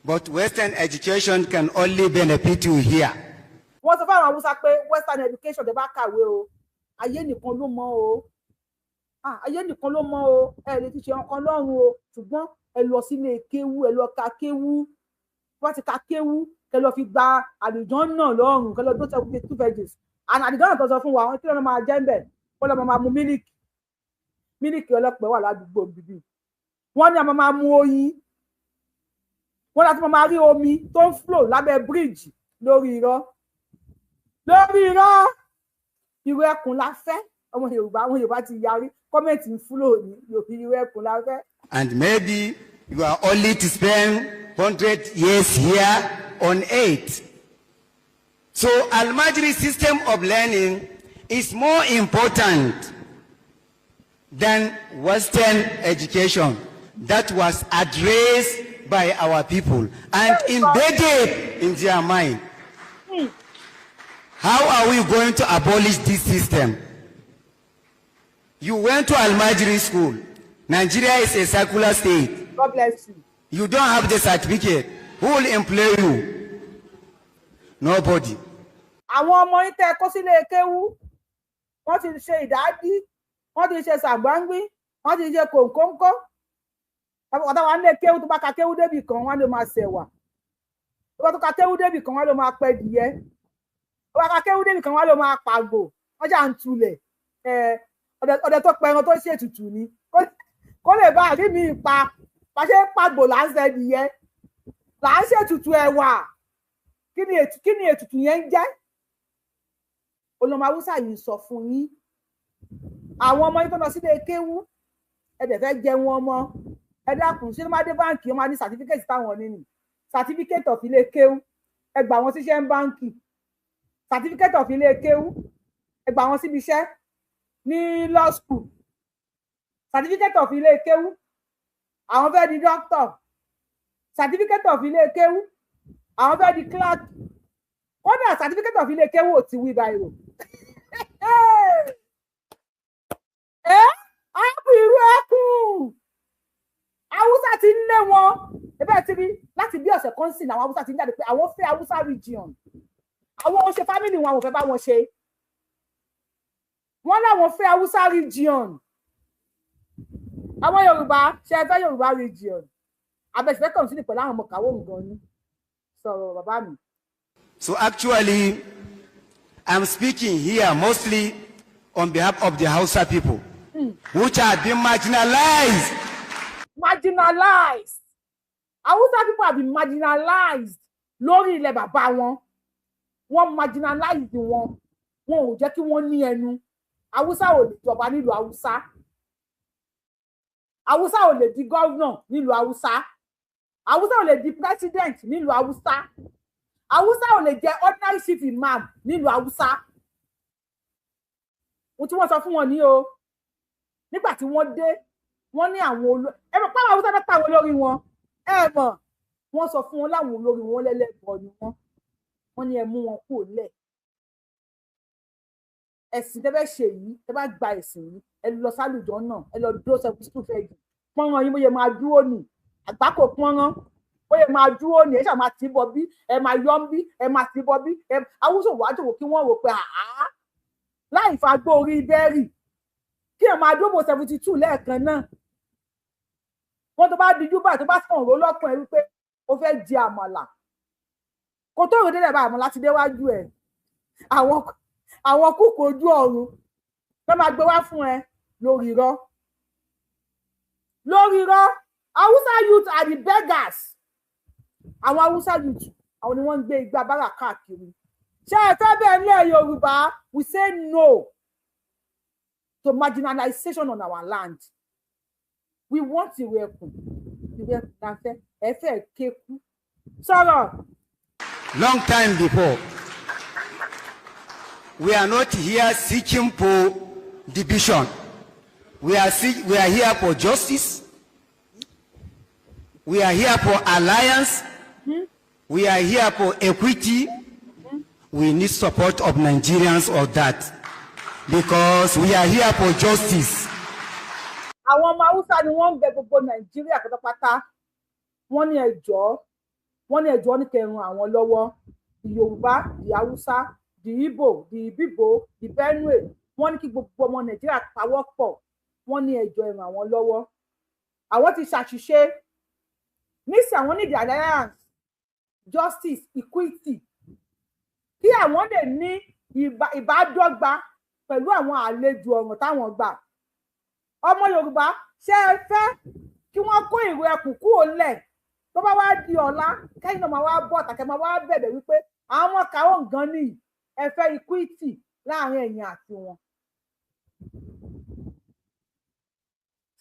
But Western education can only benefit you here. Wọ́n sọ fáwọn Haúsá pé Western education, tẹ́ bá kàwé o, ayé nìkan ló mọ̀ o. Ah, ayé nìkan ló mọ̀ o. Ẹ lè ti ṣe ọkàn lọ́run o, ṣùgbọ́n ẹ lọ sílé kéwú, ẹ lọ ka kéwú. Wọ́n ti ka kéwú, kẹ lọ fi gba àlùjọ́n náà lọ́rùn, kẹ lọ tó 72 virgins and àlùjọ́n náà tó sọ fún wa. Kí ló máa jẹ́ ń bẹ̀? Wọ́n lọ́ máa mu mílíkì, mílíkì ọlọ́pẹ́ wà ládùúgbò bíbí. Wọ́n ní a máa mu oyin, wọ́n láti máa rí omi tó ń flow lábẹ́ bíríìjì. Lórí irọ́, lórí irọ́. Irú ẹkùn la fẹ́. Ọmọ Yorùbá, àwọn Yorùbá ti yarí. Comment ń flow ní irú ẹkùn la fẹ́. And maybe you are only to spend 100 years here on earth. So Almajiri system of learning is more important than Western education that was addressed by our people and embedded in their mind. How are we going to abolish this system? You went to Almajiri school. Nigeria is a secular state. God bless you. You don't have the certificate. Who will employ you? Nobody. Àwọn ọmọ yín tẹ́ ẹ kó sílé kéwú, wọ́n ti ṣe ìdádí, wọ́n ti ṣe sàgbángbí, wọ́n ti ṣe kòǹkóńkó. Ọ̀tá wa nílé kéwú, tó bá ka kéwú débì kan, wọ́n lè máa ṣẹ̀wà. Tó bá tó ka kéwú débì kan, wọ́n lè máa pẹ́ dìyẹ. Tó bá ka kéwú débì kan, wọ́n lè máa pàgbò. Wọ́n jà ń tulẹ̀ ẹ̀. Ọdẹ tó pẹran tó ṣètùtù ni kó lè bá àrí mi pa. Bá ṣe ń pàgbò là ń ṣẹdìyẹ, là ń ṣètùtù ẹ̀wà. Kí ni ètùtù yẹn ń jẹ́? Olùmọ̀ Haúsá yìí sọ fún yín, àwọn ọmọ yín tó lọ sílé kéwú, ẹ dẹ̀ fẹ́ jẹun ọmọ. Ẹ dákun, ṣé ló máa dé báǹkì, ó máa ní certificate táwọn ní ní certificate of ilé kéwú? Ẹ gbà wọn síṣẹ́ ń báǹkì, certificate of ilé kéwú. Ẹ gbà wọn síbi iṣẹ́ ní law school, certificate of ilé kéwú. Àwọn fẹ́ di doctor, certificate of ilé kéwú. Àwọn fẹ́ di clerk, kódà certificate of ilé kéwú ò ti wí báyìí o. Ẹ ápù irú ẹkùn, Haúsá ti ń lé wọn. Ebe ti rí láti bí ọ̀sẹ̀ kan sí, àwọn Haúsá ti ń jáde pé àwọn fẹ́ Haúsá region. Àwọn ò ṣe family wọn, àwọn ò fẹ́ bá wọn ṣe. Wọn láwọn fẹ́ Haúsá region. Àwọn Yorùbá, ṣe ẹ fẹ́ Yorùbá region? Abẹ́sẹ̀ continue pẹ̀lú àwọn ọmọ kàwé nǹkan ni. Sọ̀rọ̀, bàbá mi. So actually, I'm speaking here mostly on behalf of the Hausa people, which have been marginalized. Marginalized. Hausa people have been marginalized lórí ilẹ̀ bàbá wọn. Wọ́n marginalize wọn, wọn ò jẹ́ kí wọ́n ní ẹnu. Haúsá ò lè jọba nílùú Haúsá, Haúsá ò lè di governor nílùú Haúsá, Haúsá ò lè di president nílùú Haúsá, Haúsá ò lè jẹ ordinary chief imam nílùú Haúsá. Ohun tí wọ́n sọ fún wọn ní o, nígbà tí wọ́n dé, wọ́n ní àwọn olórí, ẹ mọ̀ pé àwọn Haúsá náà pàwọn olórí wọn, ẹ mọ̀, wọ́n sọ fún wọn láwọn olórí wọn lẹ́lẹ́bọ ni wọ́n. Wọ́n ní ẹ mú wọn kúrò lẹ̀. Ẹ̀sìn tẹ́ fẹ́ ṣe yìí, tẹ́ bá gba ẹ̀sìn yìí, ẹ lọ sálùjọ náà, ẹ lọ dúró 72 fẹ́ jù pọ́nrán yín, bóyá máa dúró nì àgbákò pọ́nrán, bóyá máa dúró nì. Ẹ ṣáà máa tì í bọ bí ẹ máa yọ ń bí, ẹ máa tì í bọ bí ẹ. Awúsò wàá jòkó kí wọ́n rò pé àá láì fagbó orí bẹ́ẹ̀rì kí ẹ máa dúró 72 lẹ́ẹ̀kan náà. Wọ́n tó bá dijú báyìí, tó bá sàn ró lọ́kàn ẹ wípé ó fẹ́ jẹ àmàlà, kò tó rò délẹ̀ bá àmàlà ti déwájú ẹ̀, àwọn kúkú ojú ọ̀run tó máa gbé wá fún ẹ lórí irọ́, lórí irọ́. Hausa youth are the beggars. Àwọn Hausa youth, àwọn ni wọ́n ń gbé igbá bára káàkiri. Ṣé ẹ fẹ́ bẹ́ẹ̀ nílẹ̀ Yorùbá? We say no to marginalization on our land. We want ìwé ẹkùn, ìwé ẹkùn la fẹ́. Ẹ fẹ́ kéku sọ̀rọ̀. Long time before, we are not here seeking for division. We are here for justice. We are here for alliance. We are here for equity. We need support of Nigerians of that because we are here for justice. Àwọn ọmọ Haúsá ni wọ́n ń bẹ gbogbo Nàìjíríà pátápátá. Wọ́n ní ẹjọ́, wọ́n ní ẹjọ́ ní kẹrun àwọn lọ́wọ́. The Yorùbá, the Hausa, the Igbo, the Ibibo, the Benue, wọ́n ní kí gbogbo ọmọ Nàìjíríà pawọ́ pọ̀. Wọ́n ní ẹjọ́, ẹ ràn àwọn lọ́wọ́, àwọn ti ṣàṣìṣe. Nísìnyí, àwọn need alliance, justice, equity, kí àwọn lè ní ìbádọ́gba pẹ̀lú àwọn àlejò ọ̀ràn táwọn gbà. Ọmọ Yorùbá, ṣé ẹ fẹ́ kí wọ́n kó ìró ẹkùn kúrò lẹ̀, tó bá wá di ọ̀la, kẹ́yìn náà máa wá bọ̀ tàkẹ́, máa wá bẹ̀bẹ̀ wípé àwọn ọmọ kàwọ́ nǹkan nìyí, ẹ fẹ́ equity láàrin ẹ̀yin àti wọn?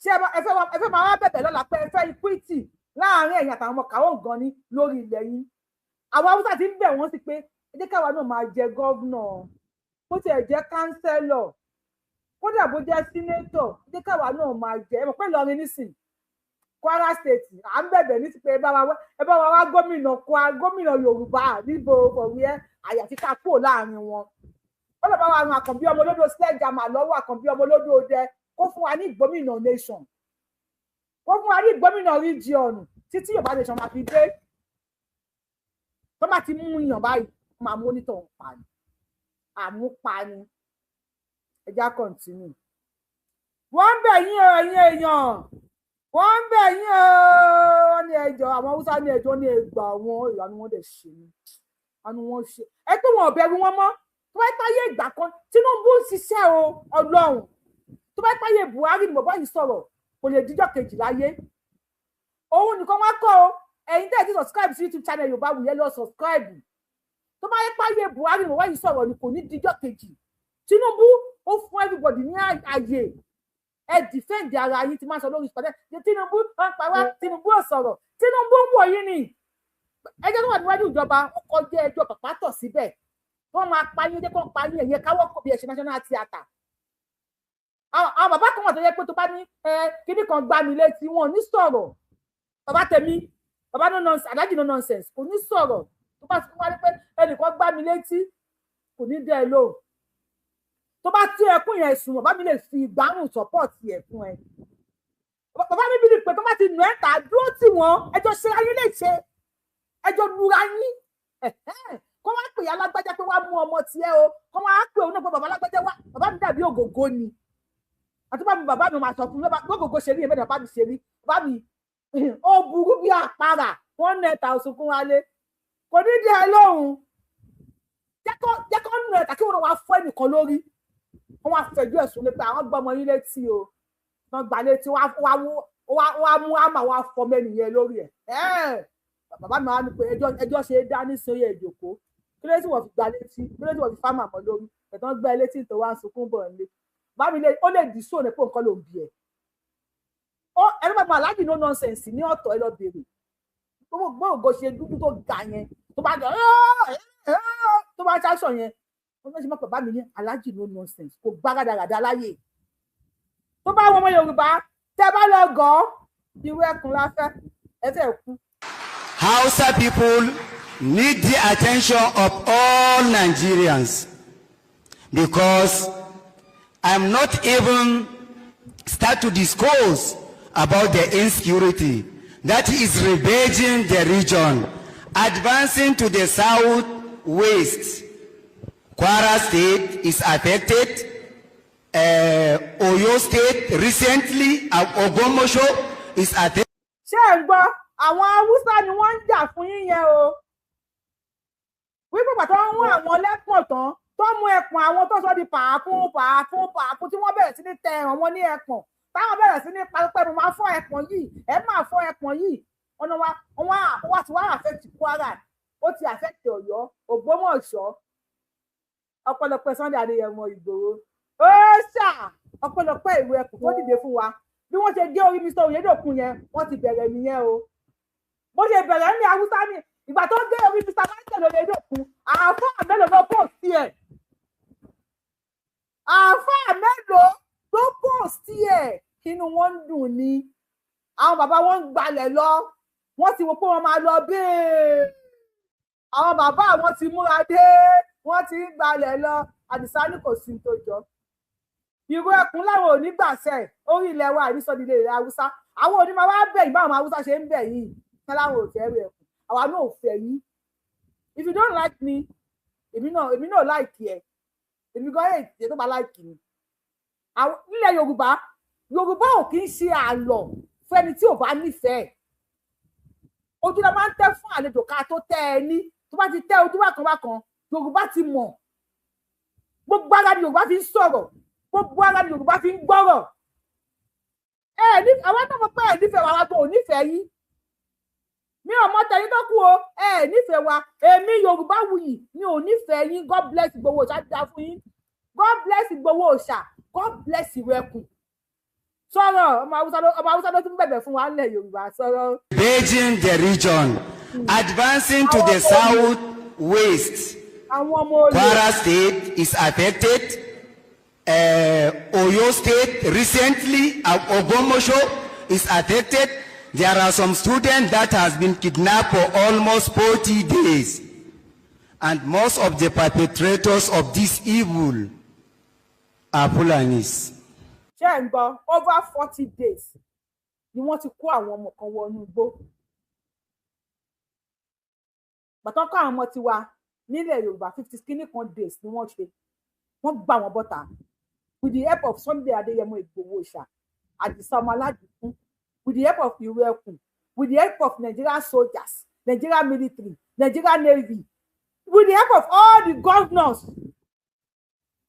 Ṣé ẹ fẹ́ máa wá bẹ̀bẹ̀ lọ́la pé ẹ fẹ́ equity láàrin ẹ̀yin àtàwọn ọmọ kàwọ́ nǹkan ní lórí ilẹ̀ yín? Àwọn Haúsá ti ń bẹ̀ wọ́n sí pé ẹ jẹ́ káwa náà máa jẹ governor, bó tiẹ̀ jẹ́ councillor, kódà bó jẹ́ senator, ẹ jẹ́ káwa náà máa jẹ. Ẹ mọ̀ pé Ìlọrin nísìn, Kwara State, à ń bẹ̀bẹ̀ ní ti pé ẹ bá wa wá gómìnà Kwara, gómìnà Yorùbá níbo òwe àyàfi ká kúrò láàrin wọn. Ó lọ bá wa ran Àkànbí ọmọ olódò sledgehammer lọ́wọ́, Àkànbí ọmọ olódò dẹ, kó fún wa ní ìgbómìnà nation, kó fún wa ní ìgbómìnà region títí Yorùbá nation máa fi dé. Tó bá ti mú yàn báyìí, wọ́n máa mú onítọ̀hún pa ni, àmúpa ni. Ẹ já continue. Wọ́n ń bẹ̀ yín o, ẹ̀yin èèyàn, wọ́n ń bẹ̀ yín o. Wọ́n ní ẹjọ́, àwọn Haúsá ní ẹjọ́ ní ẹgbà wọn. Ìlànà wọn dẹ̀ ṣe ni àánú wọn ṣe ẹ pé wọn ò bẹ̀rù wọn mọ́. Tó bá táyé ìgbà kan, Tinubu ń ṣiṣẹ́ o. Ọlọ́run, Tó bá páyé Buhari ni bàbá yìí sọ̀rọ̀, kò lè díjọ́ kejì láyé. Òun nìkan wá kọ́ o. Ẹ̀yin tẹ́ ẹ̀ ti subscribe sí YouTube channel Yorùbáwùyí, ẹ lọ subscribe. Tó bá yẹ páyé Buhari ni bàbá yìí sọ̀rọ̀ ni, kò ní díjọ́ kejì. Tinubu ó fún everybody ní àyè, ẹ defend ara yín. Tí máa sọ lórí ìpàdé, Tinubu wọn pa wá, Tinubu ò sọ̀rọ̀. Tinubu ń wò yín ni. Ẹjọ́ tó wà níwájú ìjọba, ó kọjá ẹjọ́ pàpà tọ̀ síbẹ̀. Wọ́n máa pa yín, jẹ́ kó pa yín. Ẹ̀yẹ káwọ́ kò bí ẹ ṣe national theatre. Àwọn bàbá kan wà tó yẹ pé tó bá ní ẹ kíní kan gbá mi létí, wọn ò ní sọ̀rọ̀. Bàbá tèmi, bàbá no nonsense, alájì no nonsense, kò ní sọ̀rọ̀. Tó bá ti wá ní pé ẹnìkan gbá mi létí, kò ní dẹ́ ẹ lóhùn. Tó bá tí ẹkún yẹn sùn, bàbá mi lè fi ìgbárùn support ẹ̀ fún ẹ. Bàbá mi bí pé tó bá ti nù ẹ́ ta, dúró tì wọ́n, ẹjọ́ ṣe ayé lè ṣe, ẹjọ́ lura yín. Kó wá pè alágbájá pé wá mú ọmọ tiẹ̀ o, kó wá pè òun náà pé bàbá alágbájá wá. Bàbá mi dàbí ògògó ni. Àti bá mi, bàbá mi máa sọ fún mi gbogbo ṣe rí ẹ̀mẹ́ta. Bàbá mi ṣe rí, bàbá mi ó burú bí àpárá. Wọ́n nà ẹ̀ta òsùnkún wálé, kò ní dí ẹ lóhùn. Jẹ́ kó nù ẹ̀ta kí wọ́n wá fọ́ ẹnìkan lórí. Wọ́n wá fẹ̀jú ẹ̀sùn lé pé àwọn gbọ́mọ yín létí o, wọ́n gbà létí, wá mú àmà wá fọ́ mẹ́nìyẹn lórí ẹ̀. Bàbá mi wá ní pé ẹjọ́ ṣe é dá nísìnyí. Ìjòkó, kí ló tí wọ́n fi gbà létí? Kí ló tí wọ́n fi fámà mọ́ lórí ẹ̀tàn gbá létí tó wá ń sunkún bọ̀ nílé? Bàbá mi ó lè dì sóòní pé nǹkan ló ń bí ẹ̀. Ẹni bá aláàjì no nonsense ní ọ̀tọ̀, ẹ lọ bèrè gbogbo ṣe dúdú tó ga yẹn, tó bá jọ tó bá ṣaṣọ yẹn, wọ́n fẹ́ ṣe mọ́. Bàbá mi ní aláàjì no nonsense, kò gbá rádaràda láyè. Tó bá wọn ọmọ Yorùbá tẹ bá lọ gọ́ irú ẹkùn láfẹ́, ẹ fẹ́ kú. Hausa people need the attention of all Nigerians because I'm not even start to discourse about the insecurity that is ravaging the region, advancing to the southwest. Kwara State is affected. Oyo State recently, Ogbomoso is affected. Ṣé ẹ̀ ń gbọ́? Àwọn Haúsá ni wọ́n ń jà fún yín yẹn o, wípé pàtó ń mú àwọn lẹ́pọ̀n tán, tó mú ẹpọ̀n àwọn tó sọ di pàápùn pàápùn pàápùn, tí wọ́n bẹ̀rẹ̀ sí ní tẹ ẹ̀ràn wọn ní ẹpọ̀n, táwọn bẹ̀rẹ̀ sí ní paripẹ́, mo máa fọ́ ẹpọ̀n yìí, ẹ máa fọ́ ẹpọ̀n yìí. Ọ̀nà wa wọ́n ti wá affect Kwara, ó ti affect Ọ̀yọ́, Ògbómọ̀ṣọ́. Ọpẹ́lọpẹ́ Sunday Adéyẹmọ Ìgbòho ó ṣà, ọpẹ́lọpẹ́ ìwé ẹkùn tó dìde fún wa. Bí wọ́n ṣe gé orí Mr Oyedokun yẹn, wọ́n ti bẹ̀rẹ̀ nìyẹn o. Bó ṣe bẹ̀rẹ̀ ní Haúsá ní ìgbà tó gé orí Mr Michael Oyedokun, àáfàá mélòó ló post ẹ̀? Àáfàá mélòó ló post ẹ̀? Inú wọn ń dùn ni. Àwọn bàbá wọn ń gbalẹ̀ lọ, wọ́n ti wo pé wọ́n máa lọ bẹ́ẹ̀. Àwọn bàbá àwọn ti múra dé, wọ́n ti ń gbalẹ̀ lọ. Àdìsá ní kò sí tó jọ ìró ẹkùn láwọn ò ní gbàṣẹ orí ilẹ̀ wa àrísọdílé ilẹ̀ Haúsá. Àwọn òní máa wá bẹ̀ yín báwọn Haúsá ṣe ń bẹ̀ yín kí láwọn ò fẹ́ rí ẹkùn. Àwa náà ò fẹ́ yín. If you don't like me, èmi náà like ẹ. Èmi gan ẹ̀ tó bá like mi nílẹ̀ Yorùbá, Yorùbá ò kì í ṣe àlọ́ fẹ́ni tí ò bá nífẹ̀ẹ́. Ojú la máa ń tẹ́ fún àlejò ká tó tẹ́ ẹ ní. Tó bá ti tẹ́ ojú bákan bákan, Yorùbá ti mọ̀. Gbogbo ara ni Yorùbá fi ń sọ̀rọ̀, gbogbo ara ni Yorùbá fi ń gbọ́rọ̀. Ẹ ní àwọn tó mọ̀ pé ẹ nífẹ̀ẹ́ wa, wa tó ò nífẹ̀ẹ́ yín. Mi ò mọ tẹ̀yìn tó kù o. Ẹ nífẹ̀ẹ́ wa, èmi Yorùbá wuyì mi ò nífẹ̀ẹ́ yín. God bless Ìgbòho Òòṣà, dá fún yín. God bless Ìgbòho Òòṣà, God bless Ìrẹ̀kùn. Sọ̀rọ̀, ọmọ Haúsá ló tún bẹ̀bẹ̀ fún wa nílẹ̀ Yorùbá, sọ̀rọ̀. Ravaging the region, advancing to the southwest. Àwọn ọmọ olè. Kwara State is affected. Oyo State recently, Ogbomoso is affected. There are some students that has been kidnapped for almost 40 days. And most of the perpetrators of this evil are Fulanis. Ṣé ẹ̀ ń gbọ́? Over 40 days ni wọ́n ti kó àwọn ọmọ kan wọnú igbó. Bàtọ́ kọ́ àwọn ọmọ tiwa nílẹ̀ Yorùbá, 50 kíní kan days ni wọ́n ṣe, wọ́n gbà wọ́n bọ́ta with the help of Sunday Adéyẹmọ Ìgbòho Òòṣà, Àdìsá ọmọ aládùúkú, with the help of ìrù ẹkùn, with the help of Nigerian soldiers, Nigerian military, Nigerian navy, with the help of all the governors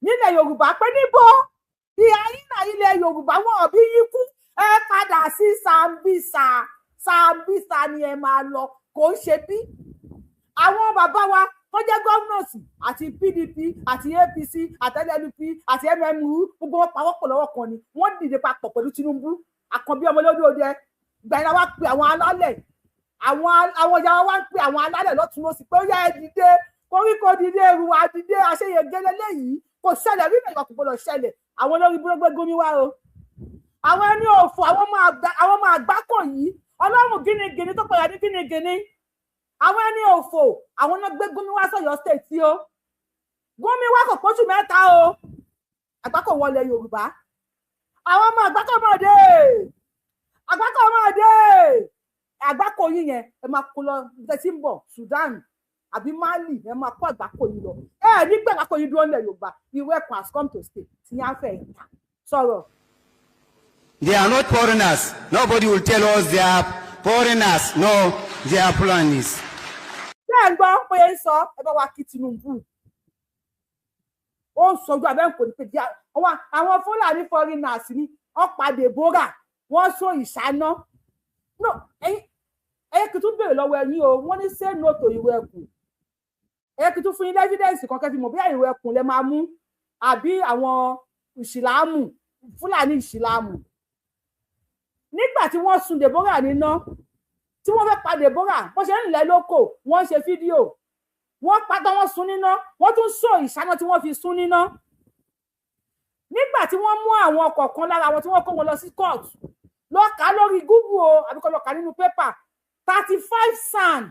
nílẹ̀ Yorùbá. Pé níbo Ìhà yín ilẹ̀ Yorùbá, wọn ò bí yín kú. Ẹ padà sí Sambisa. Sambisa ni ẹ máa lọ, kò ń ṣe bí àwọn bàbá wa tó jẹ́ governors àti PDP àti APC àti LLP àti MMU, gbogbo wọn pawọ́pọ̀ lọ́wọ́ kan ni wọ́n dìde papọ̀ pẹ̀lú Tinubu, Àkànbí ọmọlódé òde. Gbẹ̀yìn wa pe àwọn alálẹ̀, àwọn ìyá wa ń pe àwọn alálẹ̀ lọ́tún lọ́sì pé ó yá, ẹ dìde, koríko dìde, èrùwà dìde. Àṣeyege lélẹ́yìí kò ṣẹlẹ̀ rí, ìgbà kò gbọdọ̀ ṣẹlẹ̀. Àwọn olórí burúkú gómi wá o, àwọn ẹni òfò, àwọn ọmọ àgbákò yìí, ọlọ́run gínigíní tó pẹ̀lú ní gínigíní, àwọn ẹni òfò, àwọn náà gbé gómi wá sọ̀yọ́ State o. Gómi wá kò pósù 3 o. Àgbákò wọlé Yorùbá, àwọn ọmọ àgbákò mọ̀dé, àgbákò mọ̀dé, àgbákò yín yẹn, ẹ máa kó lọ tẹ́tí ń bọ̀ Sudan àbí Mali. Ẹ máa kó àgbákò yín lọ. Ẹ nígbà àgbákò yín dúró nílẹ̀ Yorùbá. Ìwé ẹ̀kọ́ has come to stay tí yẹn á fẹ́ ìta sọ̀rọ̀. They are not foreigners. Nobody will tell us they are foreigners. No, they are Fulanis. Ṣé ẹ ń gbọ́ bóyá ń sọ? Ẹ bá wa kí Tinubu. Ó ń sọjú abẹ́ ń kò ní pé àwọn Fúlàní foreigners ni wọ́n pa Deborah, wọ́n sọ ìṣáná. No, ẹ̀yin ẹ̀yẹ kì í tún béèrè lọ́wọ́ ẹ̀yin o. Wọ́n ní say no to ìwé ẹkùn. Ẹ̀yẹ kì í tún fún yín evidence kan kẹ́ fi mọ̀ bóyá ìwé ẹkùn lẹ máa mú àbí àwọn ìsìlámù, Fúlàní ìsìlámù. Nígbà tí wọ́n sun Deborah níná, tí wọ́n fẹ́ pa Deborah, bó ṣe ń lẹ̀ lóko, wọ́n ṣe fídíò. Wọ́n pátá, wọ́n sun níná, wọ́n tún sọ ìṣáná tí wọ́n fi sun níná. Nígbà tí wọ́n mú àwọn kọ̀ọ̀kan lára wọn, tí wọ́n kó wọn lọ sí court, lọ kà á lórí Google o, àbí kó lọ kà nínú pépà, 35 SAN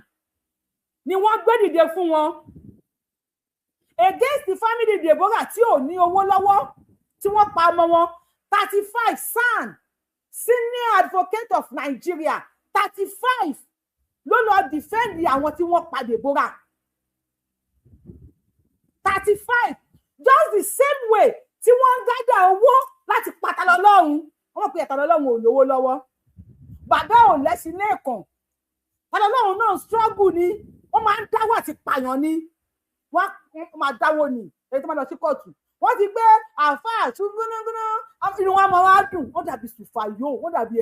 ni wọ́n gbé dìde fún wọn against the family Deborah tí ò ní owó lọ́wọ́, tí wọ́n pa ọmọ wọn. 35 SAN, Senior Advocate of Nigeria, 35 ló lọ defend àwọn tí wọ́n pa Deborah, 35. Just the same way tí wọ́n ń gádà owó láti pa Ta lọ́lọ́run. Wọ́n mọ̀ pé Ta lọ́lọ́run ò lówó lọ́wọ́, bàbá ò lẹ́sìn lẹ́ẹ̀kan. Ta lọ́lọ́run náà struggle ni. Wọ́n máa ń dáwọ́ àti pààyàn ni, wọ́n máa dáwọ́ ni. Èyí tó máa lọ sí kóòtù, wọ́n ti gbé àáfàá tún gúnágúná, inú wọn máa wá dùn. Wọ́n dàbí sùfàyò, wọ́n dàbí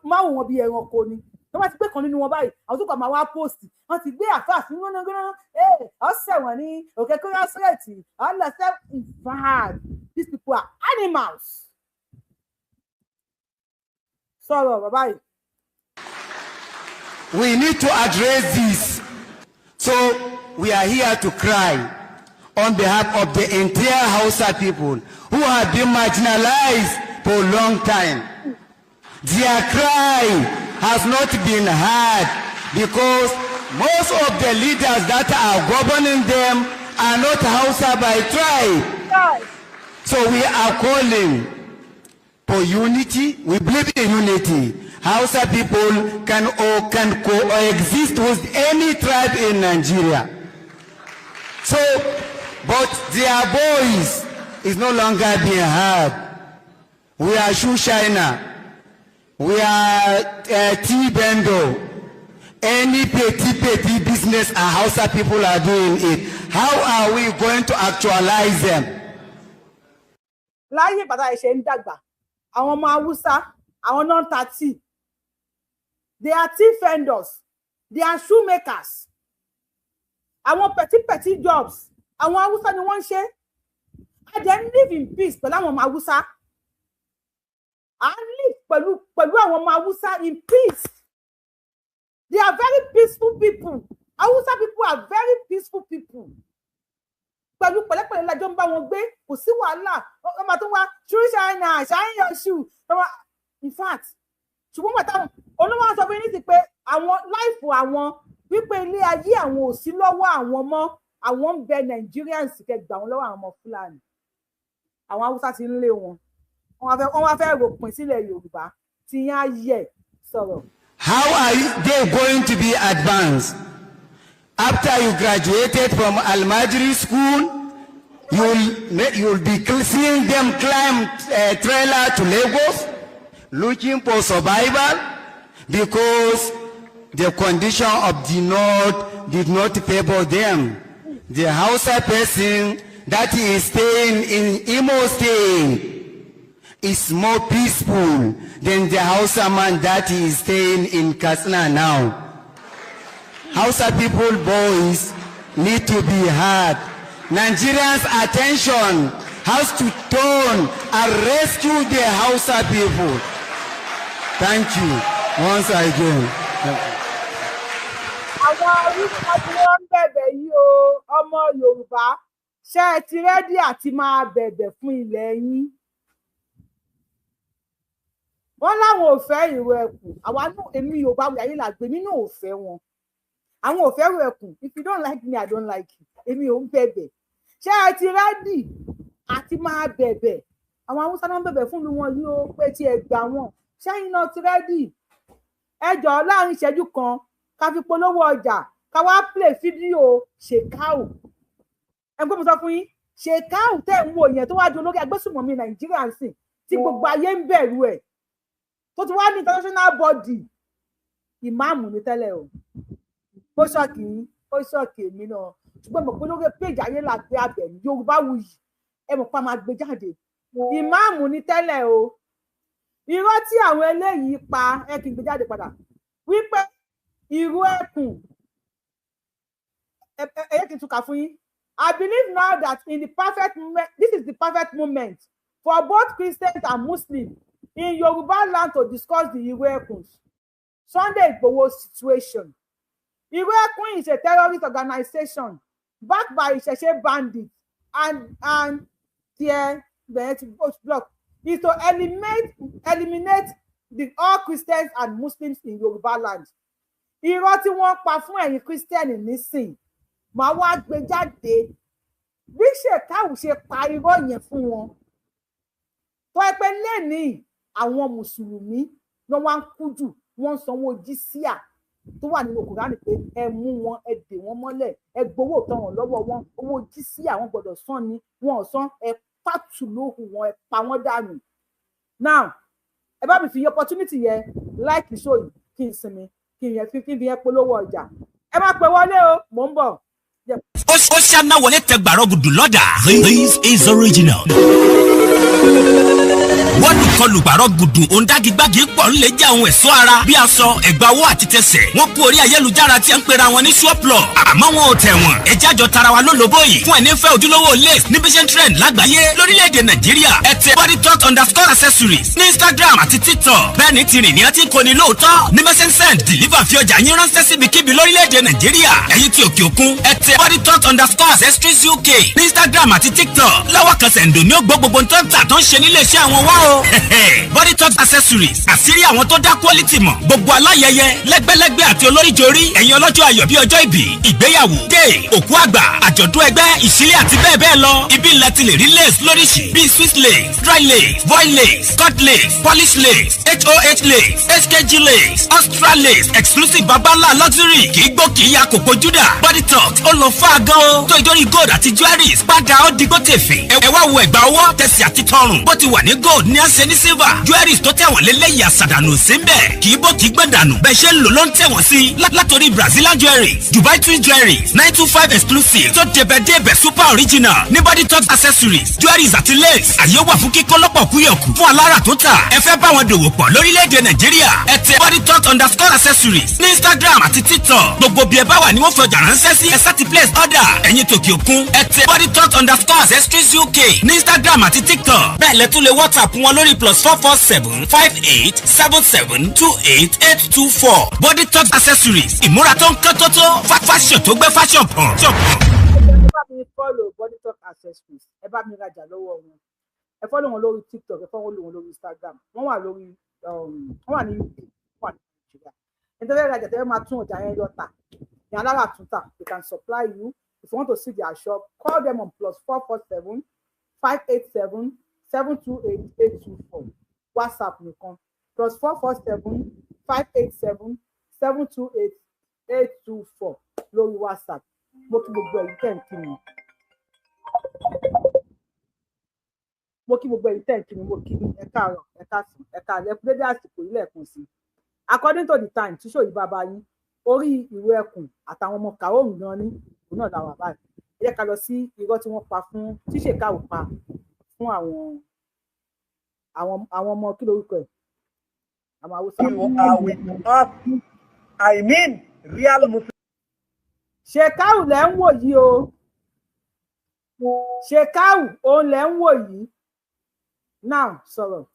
máa wò wọ́n bí ẹranko ni. Tó bá ti gbé kan nínú wọn báyìí, àwọn tó kàn máa wá post, wọ́n ti gbé àáfàá fún gúnágúná, ọ̀sẹ̀ wọn ní òkè kúrọ́sẹ̀tì ọ̀lọ́sẹ̀. In fact, these people are animals. Sọ̀rọ̀ bàbá yìí. We need to address this. So we are here to cry on behalf of the entire Hausa people who have been marginalized for a long time. Their cry has not been heard because most of the leaders that are governing them are not Hausa by tribe. So we are calling for unity. We believe in unity. Hausa people can or can coexist with any tribe in Nigeria. So, but their voice is no longer being heard. We are shoe shiner. We are tea vendor. Any petty petty business our Hausa people are doing it. How are we going to actualize them? Láyé ìbàdàn ẹ̀ṣẹ̀ ń dàgbà, àwọn ọmọ Haúsá, àwọn náà ń ta tea. They are tea vendors, they are shoemakers. Àwọn petty petty jobs, àwọn Haúsá ni wọ́n ń ṣe. A dẹ̀ ń live in peace pẹ̀lú àwọn ọmọ Haúsá. À ń live pẹ̀lú àwọn ọmọ Haúsá in peace. They are very peaceful people. Hausa people are very peaceful people. Pẹ̀lú pẹ̀lẹ́pẹ̀lẹ́ lájọ́ ń bá wọn gbé, kò sí wàhálà. Wọ́n máa tún wá shoe shiner, shine your shoe. In fact, ṣùgbọ́n bàtà olówó sọ fún yín ní ti pé àwọn life àwọn wípé ilé ayé àwọn ò sí lọ́wọ́ àwọn mọ́. Àwọn ń bẹ Nigerians kẹ́ gbà wọn lọ́wọ́ àwọn ọmọ Fúlàní. Àwọn Haúsá ti ń lé wọn, wọ́n wá fẹ́ ròpin sílẹ̀ Yorùbá tí yẹn á yẹ sọ̀rọ̀. How are they going to be advanced? After you graduated from Almajiri school, you'll be seeing them climb a trailer to Lagos, looking for survival, because the condition of the north did not favor them. The Hausa person that is staying in Imo State is more peaceful than the Hausa man that is staying in Katsina now. Hausa people, boys, need to be heard. Nigerians' attention has to turn and rescue the Hausa people. Thank you once again. Àwọn Haúsá tí wọ́n ń bẹ̀bẹ̀ yìí o. Ọmọ Yorùbá, ṣé ẹ ti ready àti máa bẹ̀bẹ̀ fún ilẹ̀ yín? Wọ́n láwọn ò fẹ́ Ìrù Ẹkùn. Àwa náà, èmi Yorùbá wí ayé làgbé mi náà, ò fẹ́ wọn. Àwọn ò fẹ́ Ìrù Ẹkùn. If you don't like me, I don't like you. Èmi ò ń bẹ̀bẹ̀. Ṣé ẹ ti ready àti máa bẹ̀bẹ̀? Àwọn Haúsá náà ń bẹ̀bẹ̀ fún ìlú wọn yìí ó pé tí ẹ gbà wọn. Ṣẹ́yìn náà ti ready? Ẹ jọ̀ọ́, láàrin ìṣẹ́jú kan, ká fi polówó ọjà, ká wá play fídíò Shekau. Ẹ gbọ́, mo sọ fún yín, Shekau tẹ̀ ń wò yẹn tó wá di olórí agbésùmọ̀mí Nàìjíríà ń sìn, tí gbogbo ayé ń bẹ̀rù ẹ̀, tó ti wá ní international body, ìmáàmù ní tẹ́lẹ̀ o. Ó shock yín, ó shock èmi náà, ṣùgbọ́n mo pé lórí péjì ayé là gbé Àbẹ̀ní Yorùbá Wuyì, ẹ mọ̀ pé a máa gbé jáde. Ìmáàmù ní tẹ́lẹ̀ o. Irọ́ tí àwọn eléyìí pa, ẹ kì í gbé jáde padà wípé Ìrù Ẹkùn ẹ yẹ kí n tún kà fún yín. I believe now that in the perfect moment, this is the perfect moment for both Christians and Muslims in Yoruba land to discuss the Ìrù Ẹkùns Sunday Igboho situation. Ìrù Ẹkùn is a terrorist organization backed by Ìṣẹ̀ṣe bandits and their block is to eliminate the all Christians and Muslims in Yoruba land. Irọ́ tí wọ́n pa fún ẹ̀yin Christian nísìn, màá wá gbé jáde bí Shekau ṣe pa irọ́ yẹn fún wọn, tó ẹ pé lẹ́nìí àwọn mùsùlùmí ló wá ń kú jù. Wọ́n ń sanwó jísíà tó wà nínú Kùránì pé ẹ mú wọn, ẹ dè wọn mọ́lẹ̀, ẹ gbowó tọrùn lọ́wọ́ wọn. Owó jísíà wọn gbọ́dọ̀ san ni. Wọn ò san, ẹ pàtù lóhùn wọn, ẹ pa wọn dànù. Now, ẹ bá mi fi opportunity yẹn like show yìí, kí n sinmi, kí n yẹn fi kí n fi yẹn polówó ọjà. Ẹ má pè wọlé o, mò ń bọ̀. Ó ṣáná wọlé tẹ gbàrọ̀ gùdù lọ́dà. This is original. Wọ́n kọlù gbàrọ̀ gùdù òǹdàgígbàgì pọ̀ ń lè jẹ́ àwọn ẹ̀ṣọ́ ara bí aṣọ, ẹ̀gbà owó àti tẹsẹ̀. Wọ́n kú orí ayélujára tí ń pera wọn ní Surplus, àmọ́ wọn ò tẹ̀ wọ́n. Ẹjẹ́ àjọ tara wa lólobó yìí fún ẹni fẹ́ ojúlówó lace ní bíṣẹ́ trend lágbàáyé lórílẹ̀‐èdè Nàìjíríà. Ẹ tẹ Body Talk _accessories ní Instagram àti TikTok. Bẹ́ẹ̀ ni tìrìn ní ẹ ti ń koni lóòótọ́ ní message deliver fi ọjà yín ránṣẹ́ síbikíbi lórílẹ̀‐èdè Nàìjíríà. Ẹ̀yin tí òkè òkun, ẹ tẹ Body Talk _accessories UK ní Instagram àti TikTok. Lọ́wọ́ kan sẹ̀ǹdò ní ó gbọ́ gbogbo tó ń tà tó ń ṣe nílé iṣẹ́ àwọn wá o. Body Talk Accessories, àṣírí àwọn tó dá quality mọ̀. Gbogbo aláyẹyẹ lẹ́gbẹ́lẹ́gbẹ́ àti olóríjorí, ẹ̀yin ọlọ́jọ́ ayọ̀ bíi ọjọ́ ìbí, ìgbéyàwó dé, òkú àgbà, àjọ̀dún ẹgbẹ́, ìṣílẹ̀ àti bẹ́ẹ̀ bẹ́ẹ̀ lọ, ibi ńlá ti lè rí lace lóríṣìí bíi Swiss lace, dry lace, voile lace, cut lace, polish lace, hoh lace, hkg lace, extra lace, exclusive, babalá luxury, kì í gbó, kì í ya kòkó júdà. Body Talk ó lọ fún àgán o tó ìdórí gold àti jewelries padà ó digbó tèfè. Ẹ wá wo ẹ̀gbà ọwọ́, tẹ̀sí àti tọrùn. Bó ti wà ní gold ní àṣẹ ní silver. Jewelries tó tẹ̀wọ̀n lélẹ́yìí, àṣàdànù sí ń bẹ̀, kì í bó, kì í gbọ̀n dànù. Bẹ́ẹ̀ ṣe ń lò ló ń tẹ̀wọ̀n sí, látòrí Brazilian jewelries, Dubai twin jewelries, 925 exclusive tó débẹ̀ débẹ̀, super original ní Body Talk Accessories, jewelries àti lace. Àyè wà fún kíkọ́ lọ́pọ̀ kúyọ̀kù fún alára tó tà. Ẹ fẹ́ bá wọn dòwò pọ̀ lórílẹ̀‐èdè Nàìjíríà, ẹ tẹ Body Talk _accessories ní Instagram àti TikTok. Gbogbo bí ẹ bá wà ní wọ́n fi ọjà ránṣẹ́ sí. Ẹ sá ti place order. Ẹ̀yin tòkè òkun, ẹ tẹ Body Talk _accessories UK ní Instagram àti TikTok. Bẹ́ẹ̀ lẹ tún lè WhatsApp wọn lórí +447 587 7288 24. Body Talk Accessories, ìmúra tó ń kán tó tó, fashion tó gbé fashion pọ̀. Ẹ bá mi follow Body Talk Accessories, ẹ bá mi rajà lọ́wọ́ wọn. Ẹ follow wọn lórí TikTok, ẹ follow wọn lórí Instagram. Wọ́n wà lórí wọ́n wà ní UK, wọ́n wà ní Nàìjíríà. Ẹni tó fẹ́ rajà, tẹ́lẹ̀ máa tún ọjà yẹn yọ tà ní alára tún tà, they can supply you. If you want to see their shop, call them on +447 587 728 824. WhatsApp nìkan, +447 587 728 824 lórí WhatsApp. Mo kí gbogbo ẹ̀yin tẹ́ ń kí mi, mo kí gbogbo ẹ̀yin tẹ́ ń kí mi. Mo kí ẹ káàárọ̀, ẹ káàsán, ẹ káalẹ́, ẹ kú dédé àsìkò yìí lẹ́ẹ̀kan sí, according to the time tí sòyí bàbá yín. Orí Ìrù Ẹkùn àtàwọn ọmọ kàóhùn gan ní òun náà làwà báyìí. Ẹ jẹ́ ká lọ sí irọ́ tí wọ́n pa fún tí Shekau pa fún àwọn. Àwọn ọmọ kí lórúkọ ẹ̀, àwọn Haúsá. You are with us. I mean, real Muslims. Shekau lẹ́ ń wò yìí o. Shekau òun lẹ́ ń wò yìí now sọ̀rọ̀.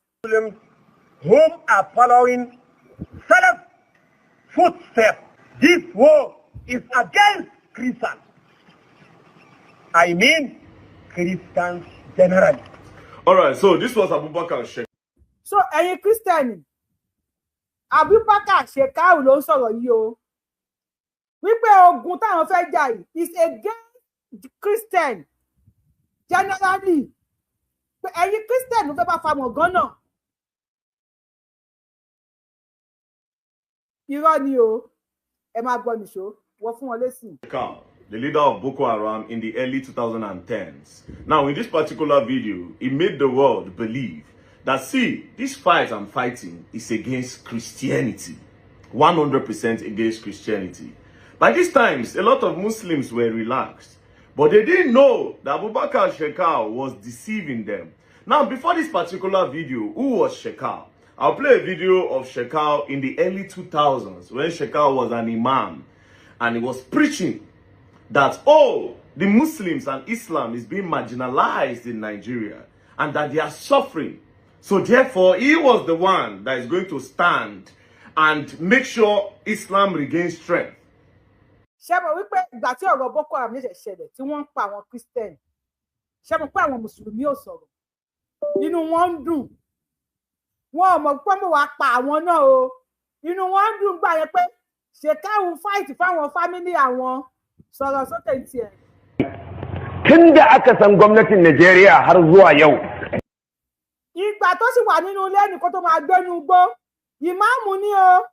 Whom are following Salaf footsteps. This war is against Christians. I mean, Christians generally. All right, so this was Abubakar Shekau. So ẹ̀yin Christian, Abubakar Shekau ló ń sọ̀rọ̀ yìí o, wípé ogun táwọn fẹ́ jà yìí is against the Christian generally, pé ẹ̀yin Christian ló fẹ́ bá fa mọ̀gán náà. Irọ́ ni o, ẹ máa gbọ́ nìṣó wọ́n fún wọn lésì. The leader of Boko Haram in the early 2010s. Now, in this particular video, he made the world believe that, see, this fight I'm fighting is against Christianity. 100% against Christianity. By these times, a lot of Muslims were relaxed, but they didn't know that Abubakar Shekau was deceiving them. Now, before this particular video, who was Shekau? I'll play a video of Shekau in the early 2000s when Shekau was an imam and he was preaching that, oh, the Muslims and Islam is being marginalized in Nigeria and that they are suffering. So therefore, he was the one that is going to stand and make sure Islam regains strength. Ṣé mọ̀ wípé ìgbà tí ọ̀rọ̀ Boko Haram ṣẹ̀ṣẹ̀ ṣẹlẹ̀ tí wọ́n ń pa àwọn Christian, ṣé mọ̀ pé àwọn Mùsùlùmí ò sọ̀rọ̀, inú wọn ń dùn, wọn ò mọ̀ pé mo wàá pa àwọn náà o, inú wọn ń dùn gbà yẹn pé Shekau fight fáwọn family àwọn. Sọ̀rọ̀ sókè tiẹ̀. Tun da aka san gwamnatin Najeriya har zuwa yau. Ìgbà tó sì wà nínú ilé nìkan tó máa gbénu gbó, ìmáàmù ni o.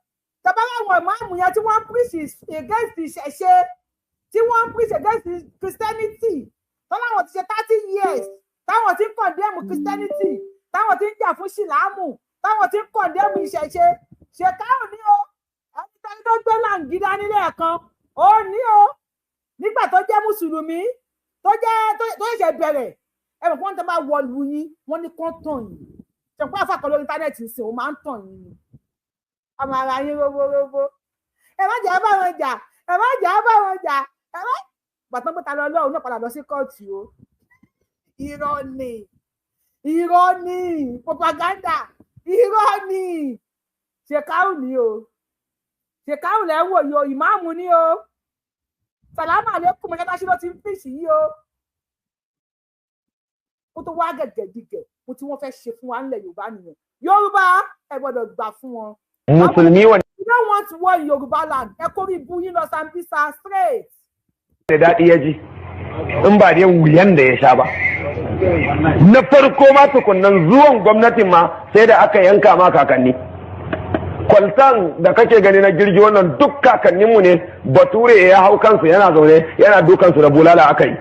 Tàbá àwọn ìmáàmù yẹn tí wọ́n preach against ìṣẹ̀ṣe, tí wọ́n preach against Christianity, tó láwọn ti ṣe 30 years táwọn ti ń condemn Christianity, táwọn ti ń jà fún ṣìláàmù, táwọn ti ń condemn ìṣẹ̀ṣe. Shekau ni o, ẹni tó gbé làǹgídá nílé ẹ̀kan ó ní o, nígbà tó jẹ́ mùsùlùmí tó jẹ́ tó ṣẹ̀ṣẹ̀ bẹ̀rẹ̀. Ẹ mọ̀ pé wọ́n ti máa wọ lu yín, wọ́n ní kán tàn yín. Ṣẹ̀pọ̀ àfàkọ́ lórí íńtánẹ́ẹ̀tì ń sìn, ó máa ń tàn yín ni. Ọmọ ara yín róbóróbó, ẹ má jà bá wọn jà, ẹ má jà bá wọn jà, ẹ má bàtàn pé ta lọ lọ́run náà padà lọ sí kóòtù o. Irọ́ ni, irọ́ ni, propaganda, irọ́ ni. Shekau ni o, Shekau lẹ́ ń wò yìí o, ìmáàmù ni o. Sàlámà lẹ́kùn mọ́ṣáláṣí ló ti ń fèsì yìí o. Ó tó wá gẹ̀gẹ̀ dìgẹ̀ mo tí wọ́n fẹ́ ṣe fún wa nílẹ̀ Yorùbá nìyẹn. Yorùbá ẹ gbọ́dọ̀ gbà fún wọn. Mùsùlùmí wà. You don't want war in Yorùbá land. Ẹ kórè ibú yín lọ Sambisa straight. Da daɗi ya ji in ba dai wuyan da ya sha ba. Na farko ma tukunnan zuwan gwamnatin ma sai da aka yanka ma kakanni. Kwaltan da kake gani na jirgi wannan duk kakanninmu ne, Bature ya hau kansu yana zaune yana dukansu da bulala aka yi.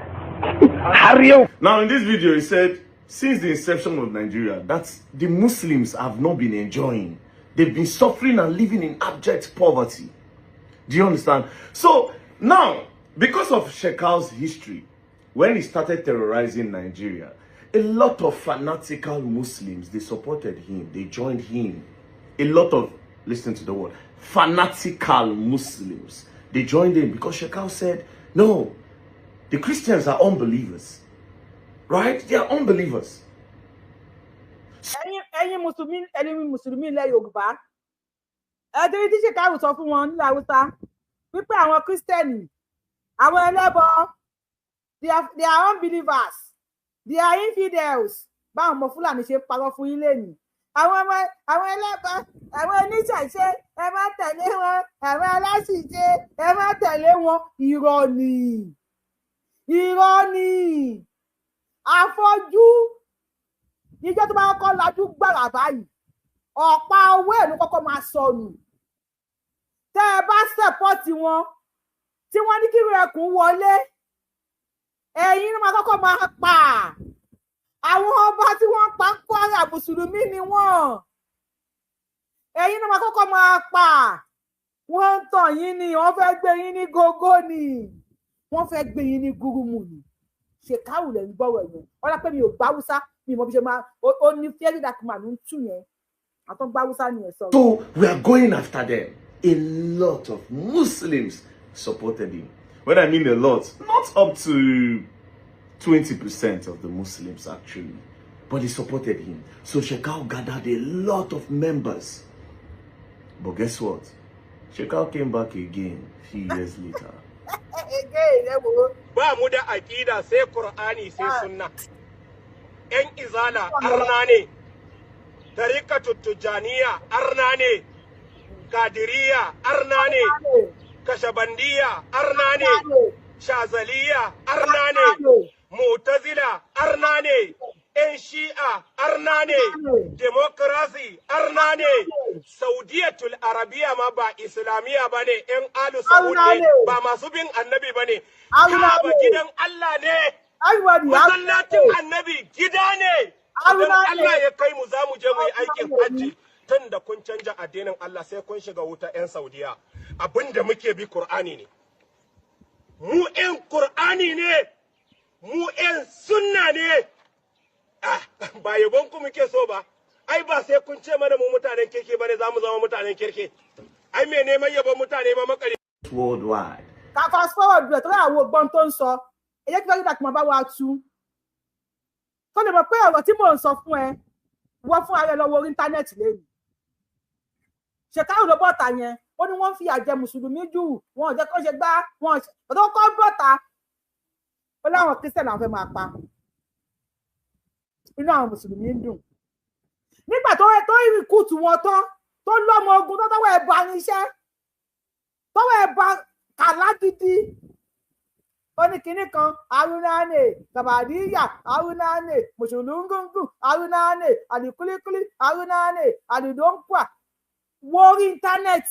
Har yau. Now in this video he said since the inception of Nigeria that the Muslims have not been enjoying. They've been suffering and living in abject poverty. Do you understand? So now, because of Shekau's history, when he started terrorizing Nigeria, a lot of fanatical Muslims, they supported him, they joined him. A lot of, listen to the word, fanatical Muslims, they joined him because Shekau said, no, the Christians are unbelievers, right? They are unbelievers. Ẹ̀yin Mùsùlùmí, ẹ̀yin Mùsùlùmí ilẹ̀ Yorùbá, ẹ̀dínrín tí Shekau sọ fún wọn nílẹ̀ Haúsá wípé àwọn Kírísítẹ́nì, àwọn ẹlẹ́bọ, they are unbelievers, they are infidels. Báwọn ọmọ Fúlàní ṣe parọ́ fún yín lẹ́nu, àwọn ọmọ àwọn ẹlẹ́bọ, àwọn oníṣẹ̀ṣe, ẹ má tẹ̀lé wọn, àwọn aláṣìṣe, ẹ má tẹ̀lé wọn. Irọ́ ni, irọ́ ni. Afọ́jú ìjọ tó bá kọ́kọ́ lajú gbàrà báyìí, ọ̀pá owó ẹ̀ ló kọ́kọ́ máa sọnù. Tẹ́ ẹ bá sẹ̀pọ́tì wọn tí wọ́n ní kí ẹkùn wọlé, ẹ̀yin ló máa kọ́kọ́ máa pa. Àwọn ọba tí wọ́n pa ń Kwara mùsùlùmí ni wọ́n, ẹ̀yin ló máa kọ́kọ́ máa pa. Wọ́n ń tàn yín ni, wọ́n fẹ́ gbé yín ní gógó ni, wọ́n fẹ́ gbé yín ní gúrúmù ni. Shekau lẹ̀ ń gbọ́rọ̀ yẹn. Ọlá pé mi ò gbá Haúsá, Mi mọ̀ bí ṣe máa ó ní Very Dark Man ń tù yẹn, àtọ́gbá Haúsá nìyẹn sọ̀rọ̀. So we are going after them. A lot of Muslims supported him. When I mean a lot, not up to 20% of the Muslims actually, but they supported him. So Shekau gathered a lot of members. But guess what? Shekau came back again a few years later. Again, ẹ wò ó. Ba mu da aƙida sai Qur'ani sai Sunna. ‘Yan Izala arna ne, Tarikatu Tijjaniya arna ne, Kadiriya arna ne, Kashabandiya arna ne, Shazaliya arna ne, Mutazila arna ne, ‘yan Shi'a arna ne, Democracy arna ne, Saudiyatul Arabiya ma ba Islamiyya ba ne, ‘yan Alu Saud ne, ba masu bin Annabi ba ne. Ka'aba gidan Allah ne, masallacin Annabi gida ne. Idan Allah ya kai mu, za mu je mu yi aikin hajji. Tun da kun canja addinin Allah, sai kun shiga wuta, 'yan Saudiya. Abinda muke bi Kur'ani ne. Mu 'yan Kur'ani ne, mu 'yan Sunna ne. Ah, ba yabon ku muke so ba. Ai ba sai kun ce mana mu mutanen kirki bane za mu zama mutanen kirki. Ai me neman yabon mutane ma makare. Worldwide. Ká fast forward rẹ̀ torí àwọn ògbọ́n tó ń sọ. Ẹ jẹ́ kí Very Dark Man bá wa tú tó lè mọ̀ pé ọ̀rọ̀ tí mò ń sọ fún ẹ, wọ́n fún ara ẹ lọ́wọ́ orí internet lẹ́nu. Ṣèkáwù ló bọ́ta yẹn, ó ní wọ́n ń fìyà jẹ mùsùlùmí jù, wọn ò jẹ́ kó ṣe gbá wọn. Ọ̀dọ́ kọ́ bọ́ta, ó láwọn Christian àwọn fẹ́ máa pa. Inú àwọn mùsùlùmí ń dùn nígbà tó ìrìkùtù wọn tán, tó lọ́mọ ogun tó tọ́wọ́ ẹ̀ bá irinṣẹ́, tọ́wọ́ ẹ̀ bá kàlá gidi. Ó ní kinní kan arúnáàní gàbàdíyà, arúnáàní mùsùlùmí, arúnáàní àlìkúlíkúlí, arúnáàní àlìdóńpà. Wo orí internet,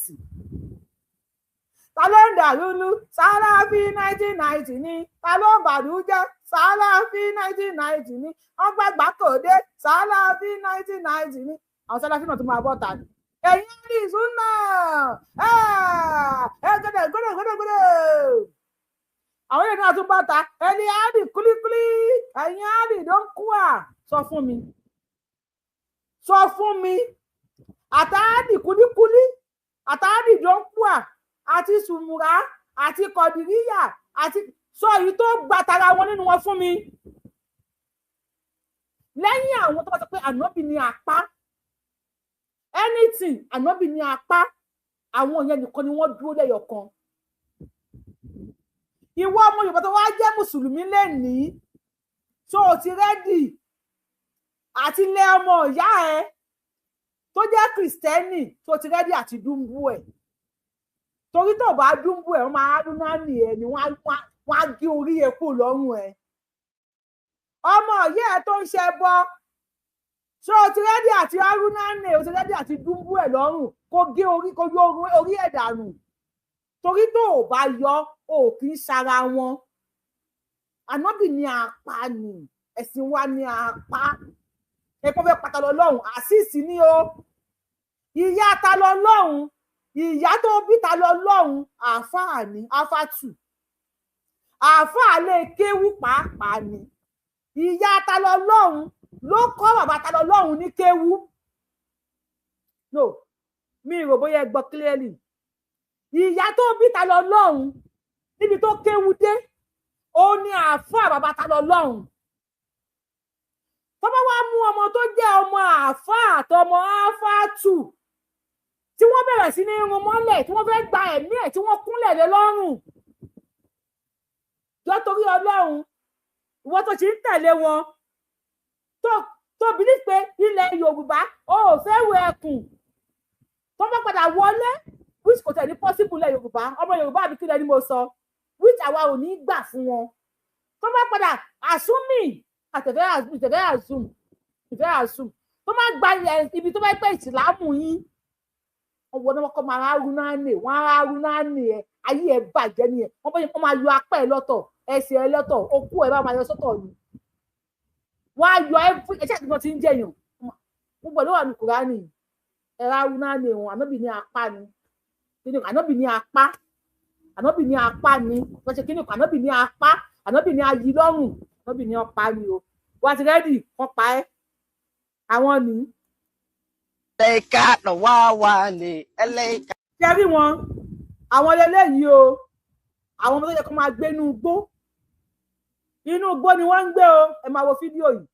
ta ló ń dàrúlú? Sàláfí 1990 ní. Ta ló ń bàlújẹ́? Sàláfí 1990 ní. Wọ́n gbàgbà kò dé. Sàláfí 1990 ní. Àwọn Sàláfí náà tó máa bọ́ ta ni ẹ̀yin rí ìsúná ẹ gbọ́dọ̀ gbọ́dọ̀ gbọ́dọ̀ gbọ́dọ̀. Àwọn èèyàn náà tún bá ta ẹni àádì kúlíkúlí, ẹ̀yin àádì ló ń kú à. Sọ fún mi, sọ fún mi, àtàádì kúlíkúlí, àtàádì ló ń kú à, àti sùmùrà, àti kọdìríyà, àti sọ èyí tó gba tara wọn nínú wọn fún mi. Lẹ́yìn àwọn tó bá sọ pé Ànábì ní apá, anything Ànábì ní apá, àwọn yẹn nìkan ni wọ́n dúró lẹ́yọ̀ kan. Ìwọ ọmọ Yorùbá tó wá jẹ́ mùsùlùmí lẹ́nìí, tó o ti ready àti lé ọmọ ìyá ẹ tó jẹ́ Christian, tó ti ready àti dúnbú ẹ̀, torí tó bá dúnbú ẹ̀, wọ́n máa dúnná nì ẹ̀ ni, wọ́n á gé orí ẹ̀ kúrò lọ́rùn ẹ̀. Ọmọ ìyá ẹ tó ń ṣe ẹbọ, ṣé o ti ready àti arúnánì, o ti ready àti dúnbú ẹ̀ lọ́rùn, kó gé orí, kó yọ orí ẹ̀ dànù? Torí tó o bá yọ, o kì í ṣara wọn. Ànábì ní apá ni ẹ̀sìn wa ní apá. Ẹ̀kọ́ fẹ́ pàtàkì lọ́lọ́run àṣìṣì ní o. Ìyá ta lọ́lọ́run, ìyá tó bí ta lọ́lọ́run, àáfàá ní àfàtù, àáfàá lè kéwú pàápàá ni. Ìyá ta lọ́lọ́run ló kọ́ bàbá ta lọ́lọ́run ní kéwú. No, mi rò bóyá ẹ gbọ́ clearly. Ìyá tó bí ta lọ́lọ́run, níbi tó kéwú dé, ó ní àáfàá bàbá ta lọ́lọ́run. Tó bá wá mú ọmọ tó jẹ́ ọmọ àáfàá àtọmọ àáfàátù, tí wọ́n bẹ̀rẹ̀ sí ní irun mọ́lẹ̀, tí wọ́n fẹ́ gba ẹ̀mí ẹ̀, tí wọ́n kúnlẹ̀ lé lọ́rùn jọ, torí Ọlọ́run, ìwọ tó ti ń tẹ̀lé wọn, tó believe pé ilẹ̀ Yorùbá ó ò fẹ́ wọ ẹkùn, tó bá padà wọlé, which kò tẹ̀ ní possible ilẹ̀ Yorùbá, ọmọ Yorùbá àbí kílẹ̀ ni mo sọ, which àwa ò ní gbà fún wọn, tó bá padà àsúnmì àtẹ̀fẹ́ ìtẹ̀fẹ́ àsùn ìfẹ́ àsùn, tó bá gba ibi tó bá pẹ́ ìsìlámù yín, wọ́n wọ́n kọ́ máa rú náà nì, wọ́n á rú náà nì ẹ̀, ayé ẹ̀ bàjẹ́ ni ẹ̀. Wọ́n bá wọ́n máa yọ apá ẹ̀ lọ́tọ̀, ẹsẹ̀ ẹ̀ lọ́tọ̀, okú ẹ̀ bá máa yọ sọ́tọ̀ ni. Wọ́n á yọ ẹ̀ṣẹ̀ tí wọ́n ti ń jẹyàn gbogbo ẹ̀ ló wà ní Kùránì. Ẹ̀rọ arú náà nì wọn. Ànábì ní apá ni, Ànábì ní apá, Ànábì ní apá ni wọ́n ṣe kíni kan. Ànábì ní apá, Ànábì ní ayí lọ́rùn, Ànábì ní ọ̀pá ni o. Wà á ti ready wọ́n pa ẹ́ àwọn nìí. Ẹlẹ́ka wá wà ní ẹlẹ́ka. Ṣe rí wọn àwọn eléyìí o, àwọn ọmọ tó yẹ kó máa gbé inú igbó, inú igbó ni wọ́n ń gbé o. Ẹ máa wo fídíò yìí.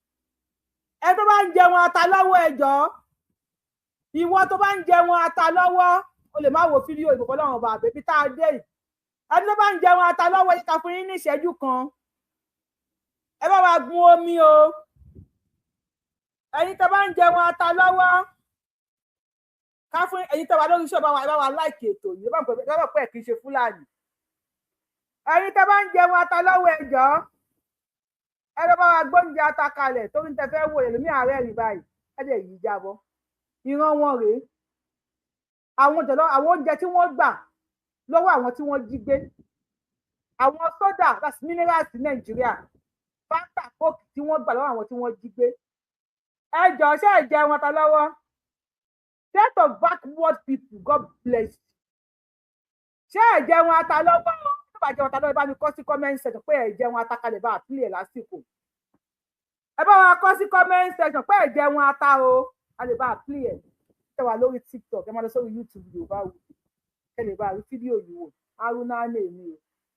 Ẹ tó bá ń jẹun ata lọ́wọ́, ẹ jọ̀ọ́, ìwọ tó bá ń jẹun ata lọ́wọ́, o lè má wo fídíò yìí. Bọ̀bọ̀ lọ́wọ́ ọba àbẹ̀bí tá a dé yìí, ẹni tó bá ń jẹun ata lọ́wọ́ yìí, ká fún yín ní ìṣẹ́jú kan, ẹ bá wa gun omi o. Ẹni tó bá ń jẹun ata lọ́wọ́, ká fún ẹ̀yin tó wà lórí iṣẹ́ bá wa, ẹ bá wa like ètò yìí, ẹ bá pẹ́ kì í ṣe Fúlàní. Ẹ̀yin tó bá ń jẹun ata lọ́wọ́, ẹ jọ̀ọ́, ẹ lọ bá wa gbóúnjẹ ata kalẹ̀ torí ń tẹ fẹ́ wò ẹlòmí ààrẹ rí báyìí, ẹ dẹ̀ yìí jábọ́. Ìran wọn rèé, àwọn jọ̀lọ́, àwọn oúnjẹ tí wọ́n gbà lọ́wọ́ àwọn tí wọ́n jí gbé, àwọn sódà, that's minerals ní Nàìjíríà, Fanta, Coke tí wọ́n gbà lọ́wọ́ àwọn tí wọ́n jí gbé. Ẹ jọ̀ọ́, ṣé ẹ jẹun ata lọ́wọ́? Set of backward people, God bless you. Ṣé ẹ jẹun ata lọ́wọ́? Tó bá jẹun ata lọ́wọ́, ẹ bá mi kọ sí comment section pé ẹ jẹun ata kalẹ̀ bá àpilẹ̀ lásìkò. Ẹ bá wa kọ sí comment section pé ẹ jẹun ata o, a lè bá àpilẹ̀. Ẹ wà lórí TikTok, ẹ máa lọ sórí YouTube Yorùbá Wò, ẹ lè bá rí fídíò yìí wò. Haruna ní èmi o,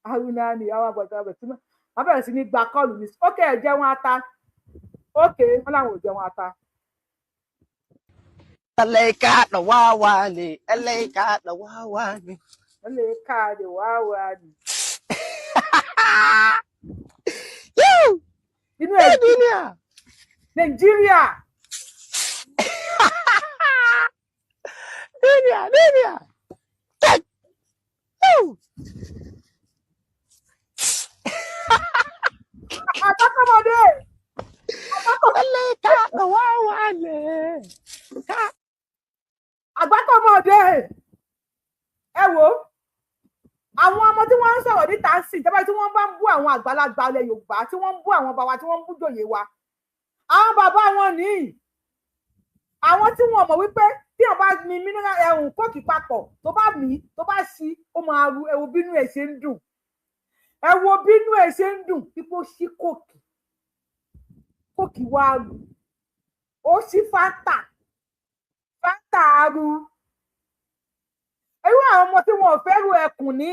Haruna ní àwọn àgbàdo àgbẹ̀ tí wọ́n bẹ̀rẹ̀ sí ní gba call mi. Ókè, ẹ jẹun ata, ókè, wọ́n làwọn ò jẹun ata. Ẹlẹ́ka wá wà ní ẹlẹ́ka wá wà ní. Wọ́n lè ká lè wá wà ní. Inú ẹ̀ Nàìjíríà. Nàìjíríà. Nàìjíríà, Nàìjíríà. Àtàkọ́mọdé. Ẹlẹ́ka wá wà ní. Àgbákọ́mọdé. Ẹ wo àwọn ọmọ tí wọ́n ń sọ̀rọ̀ níta sí ìjọba, tí wọ́n bá ń bú àwọn àgbàlagbà ilẹ̀ Yorùbá, tí wọ́n ń bú àwọn bàbá, tí wọ́n ń bú jòyè wa, àwọn bàbá wọn nìyí, àwọn tí wọ́n mọ̀ wípé tí wọ́n bá mi mineral ẹ̀hún Coke papọ̀, tó bá mí, tó bá ṣí, ó máa ru. Ẹ wo bínú ẹ̀ ṣe ń dùn, ẹ wo bínú ẹ̀ ṣe ń dùn pípọ́ ṣí Coke, Coke wá ru, ó ṣí Fanta, Fanta ru. Irú àwọn ọmọ tí wọn ò fẹ́rù ẹkùn ní,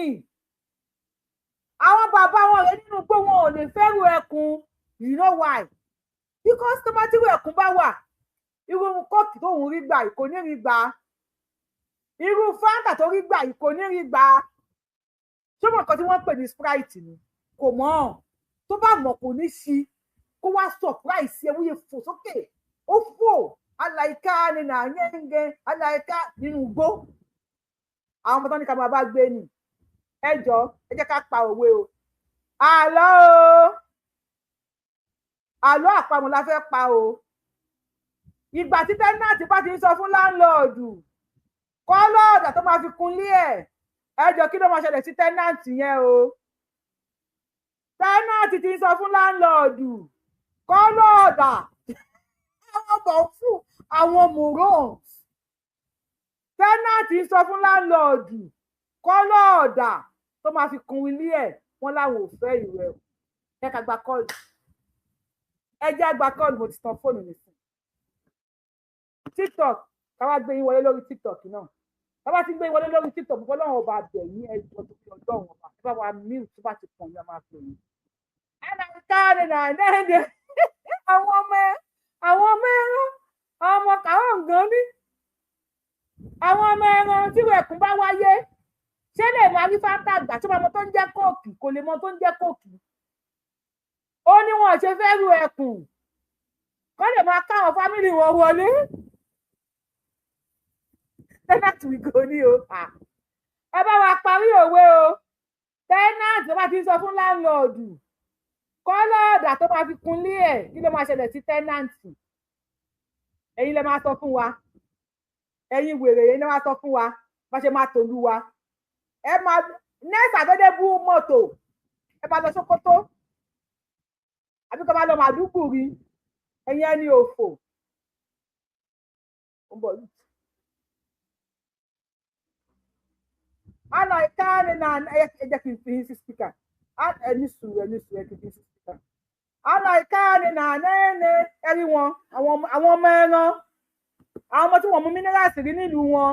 àwọn bàbá wọn rẹ nínú pé wọn ò lè fẹ́rù ẹkùn. You know why? Because tó bá tí irú ẹkùn bá wà, irú Coke tóun rí gbà kò ní rí gbà, irú Fanta tó rí gbà kò ní rí gbà. Ṣé mọ̀ nǹkan tí wọ́n ń pè ní Sprite ni? Kò mọ̀. Tó bá mọ̀, kò ní ṣí kó wá surprise ẹ wúye fò sókè, ó fò aláìka nínú àyẹ̀ǹgẹ̀ aláìka nínú igbó. Àwọn ọmọ tó ní ká máa bá gbé ni. Ẹ jọ, ẹ jẹ́ ká pa òwe o, àlọ́ o, àlọ́ àpamọ̀ la fẹ́ pa o. Ìgbà tí tenant bá ti ń sọ fún landlord kọ́lọ́ọ̀dà tó máa fi kunlé ẹ̀, ẹ jọ, kí ló máa ṣẹlẹ̀ sí tenant yẹn o? Tenant ti ń sọ fún landlord kọ́lọ́ọ̀dà, àwọn bọ̀ fún àwọn morons. Tenant ń sọ fún landlord kọ́lọ́ọ̀dà tó máa fi kun ilé ẹ̀, wọ́n láwọn ò fẹ́ ìrẹ̀. Ẹ ká gba call, ẹ jẹ́ gba call. Mo ti tan fóònù mi fún TikTok, ká wá gbé yín wọlé lórí TikTok náà. Ká bá ti gbé yín wọlé lórí TikTok, bọ́ lọ́wọ́ ọba àbẹ̀ yín, ẹ jọ tó fi ọjọ́ wọn ọba, ẹ bá wa mute. Tó bá ti pọ̀ yín, a máa pè yín. Àwọn ọmọ ẹ, àwọn ọmọ ẹran, àwọn ọmọ kàwọn gan ní àwọn ọmọ ẹran tí ẹkùn bá wáyé, ṣé lè máa rí Fanta gbà tí ọmọ tó ń jẹ́ Coke kò lè mọ tó ń jẹ́ Coke? Ó ní wọn ṣe fẹ́ ru ẹkùn kọ́ lè máa káwọn family wọn wọlé. Tenant we go ní o. Ẹ bá wa parí òwe o. Tenant tó bá ti ń sọ fún landlord kọ́lọ́ọ̀dà tó máa fi kunlé ẹ̀, kí ló máa ṣẹlẹ̀ sí tenant? Ẹ̀yin lè máa sọ fún wa, ẹ̀yin wèrè, ẹ̀yin lè máa sọ fún wa bá ṣe máa tòlú wa. Ẹ máa next àdédébú mọ́tò, ẹ máa lọ Sókótó àbí kọ́ máa lọ Màdúgùrí. Ẹ̀yin ẹni òfò ń bọ̀ yìí. Ana káàní náà, ẹ jẹ́ kí n fi yín sí speaker. Ẹ ní sùúrù, ẹ ní sùúrù, ẹ kí n fi yín sí speaker. Aláìkáàní nàánẹ́ẹ̀nẹ́ ẹ̀rí wọn, àwọn ọmọ ẹran, àwọn ọmọ tí wọ́n mú minerals rí nílùú wọn.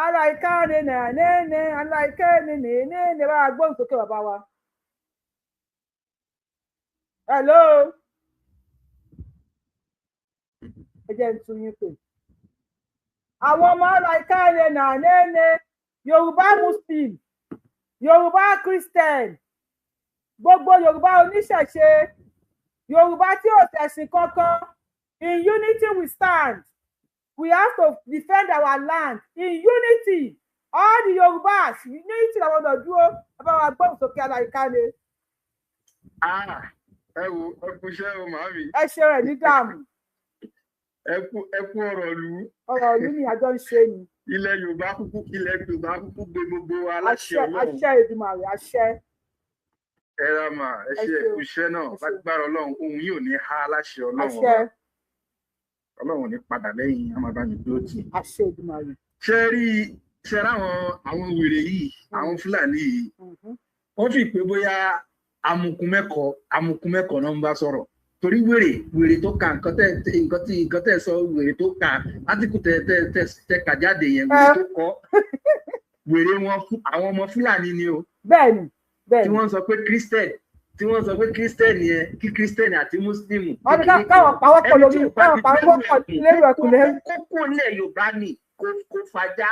Aláìkáàní nàánẹ́ẹ̀nẹ́, aláìkáàní nàánẹ́ẹ̀nẹ́. Bá a gbóhùn sókè, bàbá wa. Hello, ẹ jẹ́ n tún yín pè. Àwọn ọmọ aláìkáàní nàánẹ́ẹ̀nẹ́, Yorùbá Muslim, Yorùbá Christian, gbogbo Yorùbá oníṣẹ̀ṣe, Yorùbá tí ò tẹ̀sìn kankan, in unity we stand. We have to defend our land in unity. All the Yorùbás, unity làwọn ọ̀dọ̀ dúró. Ẹ bá wa gbóhùn sókè, aláìkáne. Ẹ wo, ẹ kú iṣẹ́ o, màámi. Ẹ ṣe rẹ̀ ní dààmú. Ẹ kú ọ̀rọ̀ ìlú. Ọ̀rọ̀ ìlú ni àjọ ń ṣe ni. Ilẹ̀ Yorùbá kúkú gbé gbogbo wa láṣẹ Ọlọ́run. Àṣẹ Èdùmàrè, àṣẹ. Ẹ ra mà, ẹ ṣe, ẹ kú iṣẹ́ náà. Lágbára Ọlọ́run, ohun yìí ò ní há láṣẹ Ọlọ́run. Àṣẹ. Ọlọ́run ò ní padà lẹ́yìn, a máa bá mi dúró tì. Àṣẹ Èdùmàrè. Ṣé rí, ṣe ráwọn àwọn wèrè yìí, àwọn Fúlàní yìí, wọ́n fi pé bóyá amukun mẹ́kọ̀ọ́, amukun mẹ́kọ̀ọ́ náà ń bá sọ̀rọ̀, torí wèrè wèrè tó ka nǹkan tẹ nǹkan tí nǹkan tẹ sọ, wèrè tó ka átíkù tẹ tẹ tẹ tẹ kà jáde yẹn, wèrè tó kọ wèrè wọn fún àwọn ọmọ Fúlàní ni o. Bẹ́ẹ̀ni, bẹ́ẹ̀ni. Tí wọ́n sọ pé Christian, tí wọ́n sọ pé Christian yẹn, kí Christian àti Muslim. Wọ́n ní káwọn pawọ́pọ̀ lórí, káwọn pawọ́pọ̀ lérò ẹkùn lérò. Kókó ilẹ̀ Yorùbá ni kò fàjà.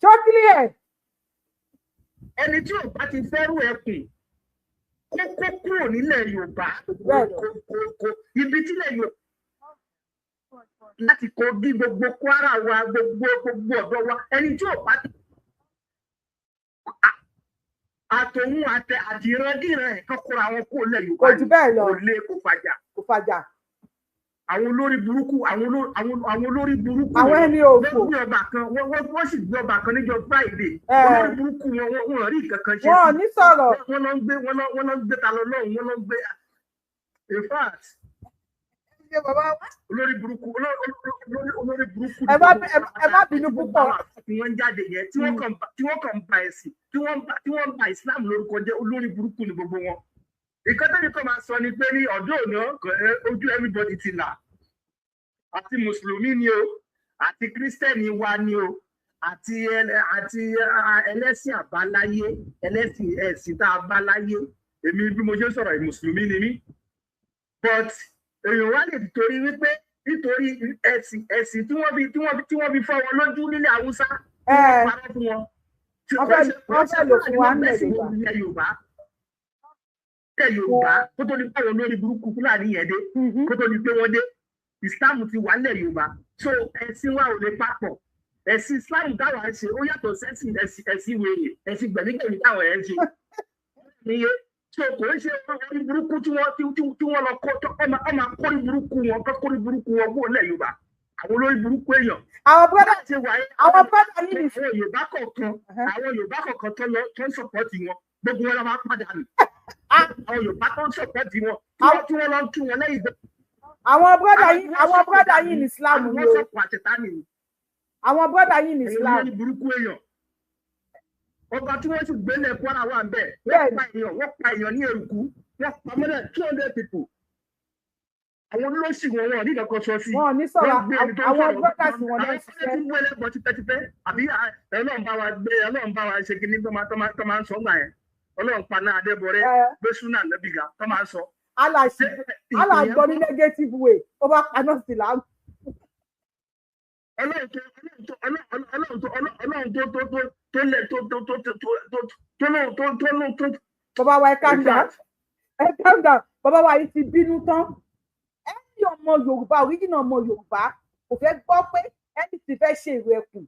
Ṣókìlì ẹ̀. Ẹni tí ò bá ti fẹ́rù ẹkùn, kókó kúrò nílẹ̀ Yorùbá, kó ibi tílẹ̀ Yorùbá láti kó bí gbogbo Kwara wa, gbogbo ọ̀dọ́ wa, ẹni tí ò bá ti àtòun àtẹ àtìrandíran ẹ̀ kọ́kọ́ra àwọn kó lẹ̀ Yorùbá. Kò jù bẹ́ẹ̀ lọ. Kò lè kó fàjà. Kò fàjà. Àwọn olórí burúkú, àwọn olórí burúkú. Àwọn ẹni òfò. Wọ́n gbé ọba kan, wọ́n sì gbé ọba kan níjọ́ Friday. Olórí burúkú wọn, wọ́n rí nǹkan kan ṣe sí. Wọn ò ní sọ̀rọ̀. Wọ́n lọ ń gbé, wọ́n lọ ń gbé ta lọ lọ́hùn, wọ́n lọ ń gbé, in fact, olórí burúkú, olórí burúkú. Ẹ má bínú púpọ̀. Tí wọ́n ń jáde yẹn, tí wọ́n kàn ń ba ẹ̀sìn, tí wọ́n ń ba Islam lórúkọ jẹ́, olórí burúkú ni gbogbo wọn. Ìkan tẹ́lẹ̀ kan máa sọ ni pé ní ọ̀dọ́ òní, ojú everybody ti là, àti mùsùlùmí ni o, àti kírísítẹ́nì wa ni o, àti ẹlẹ́sìn àbáláyé, ẹlẹ́sìn ẹ̀sìn tá a bá láyé. Èmi bí mo ṣe ń sọ̀rọ̀, mùsùlùmí ni mí, but èèyàn wá lè torí wípé nítorí ẹ̀sìn tí wọ́n fi fọ́ wọn lójú nílẹ̀ Haúsá, tí wọ́n parọ́ fún wọn. Wọ́n fẹ́ lò fún wa nílẹ̀ Yorùbá, nílẹ̀ Yorùbá, kó tó di pé àwọn olórí burúkú Fúlàní yẹn dé, kó tó di pé wọ́n dé, Islam ti wà nílẹ̀ Yorùbá. So ẹ̀sìn wa ò lè papọ̀. Ẹ̀sìn Islam táwa ń ṣe, ó yàtọ̀ sẹ́sìn ẹ̀sìn wèrè, ẹ̀sìn gbẹ̀mígbẹ̀mí táwọn ẹ̀ ń ṣe níye. So kò ń ṣe orí burúkú tí wọ́n lọ kó ọmọ akórí burúkú wọn, kọ́ kórí burúkú wọn kó lẹ̀ Yorùbá, àwọn olórí burúkú èèyàn. Àwọn brother yìí. Àwọn Yorùbá kọ̀ọ̀kan tó lọ tó ń support wọn, gbogbo wọn la máa padà nù. Àwọn Yorùbá tó ń support wọn, tí wọ́n lọ ń kí wọn lẹ́yìn. Àwọn brother yìí ní Islam ni o. Àwọn brother yìí ní Islam. Olórí burúkú èèyàn. Ọba tí wọ́n sì gbélé Kwara wà ń bẹ̀, wọ́n pa èèyàn ní Èrùkú, wọ́n pa more than 200 people. Àwọn olóṣì wọn, wọn ní kankan sọ sí. Wọn ò ní sọ̀rọ̀, àwọn brothers wọn náà ṣiṣẹ́. Àwọn tí wọ́n lẹ́bọ̀ tipẹ́tipẹ́, àbí Ọlọ́run bá wa gbé, Ọlọ́run bá wa ṣe kíní tó máa ń sọ gbà yẹn. Ọlọ́run paná Adébọrẹ́, gbé súnà lẹ́bìgà tó máa ń sọ. Alàgbọ́ ní negative way, ó bá paná sí láàmú. Ọlọ́run tó tó lẹ̀ tó tó tó tó tó tó lóun tó tó lóun tó. Bàbá wa, ẹ calm down, ẹ calm down. Bàbá wa yìí ti bínú tán. Ẹni ọmọ Yorùbá, original ọmọ Yorùbá kò fẹ́ gbọ́ pé ẹni tí fẹ́ ṣe ìrù ẹkùn,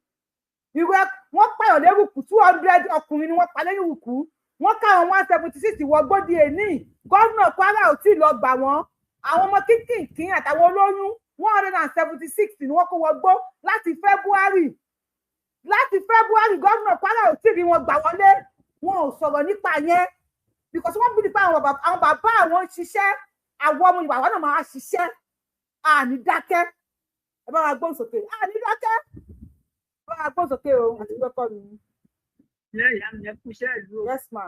ìrù ẹkùn. Wọ́n pààyàn lérùkù, 200 ọkùnrin ni wọ́n pa lérùkù. Wọ́n káwọn 176 wọ gbódì èní. Gómìnà Kwara ò tí ì lọ gbà wọ́n. Àwọn ọmọ kínkìnkín àtàwọn olóyún, 176 ni wọ́n kó wọgbó láti February. Láti February, gómìnà Kwara ò tí ì rí wọn gbà wọlé. Wọn ò sọ̀rọ̀ nípa yẹn because wọ́n bí nípa àwọn bàbá àwọn ń ṣiṣẹ́. Àwọn ọmọ ìwà náà máa ṣiṣẹ́, àní dákẹ́. Ẹ bá wa gbóhùn sókè, àní dákẹ́. Ẹ bá wa gbóhùn sókè o, àti gbọ́kọ́ mi. Ilé ìyá mi, ẹ kú iṣẹ́ ìlú o. Yes, ma.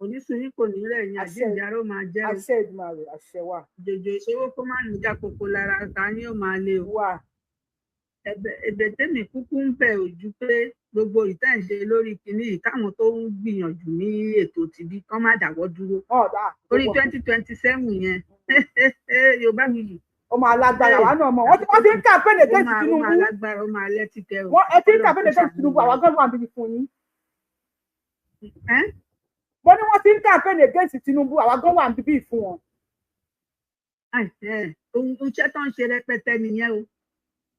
Onísùn yín kò ní rẹ̀ yín, Àṣẹ. àjíǹde aró máa jẹ́ o. Àṣẹ Èdùmàrè, àṣẹ wà. Jòjò ìṣòwò kó má ní jákòókò lára ta ni ó máa le o. Wà. Ẹ̀bẹ̀ tèmi kúkú ń bẹ̀ ò ju pé gbogbo ìtẹ́ ń ṣe lórí kinní yìí, káwọn tó ń gbìyànjú ní ètò tìbí kán má dáwọ́ dúró. Ọ̀dà. Orí 2027 yẹn, Yorùbá mi yìí. Ó máa lágbára, wà náà mọ̀. Wọ́n ti ń campaign Ó against máa ó Tinubu. máa lágbára, ó máa lẹ́tìkẹ́ o. Wọ́n ẹ ti ń Ọlọ́run campaign kó against ṣàánú Tinubu, wa. àwa gan wà níbi fún yín. Ẹ́? Mo ní wọ́n ti ń campaign against Tinubu, àwa gan wà níbí fún wọn. Ohun iṣẹ́ tó ń ṣe rẹpẹtẹ nìyẹn o.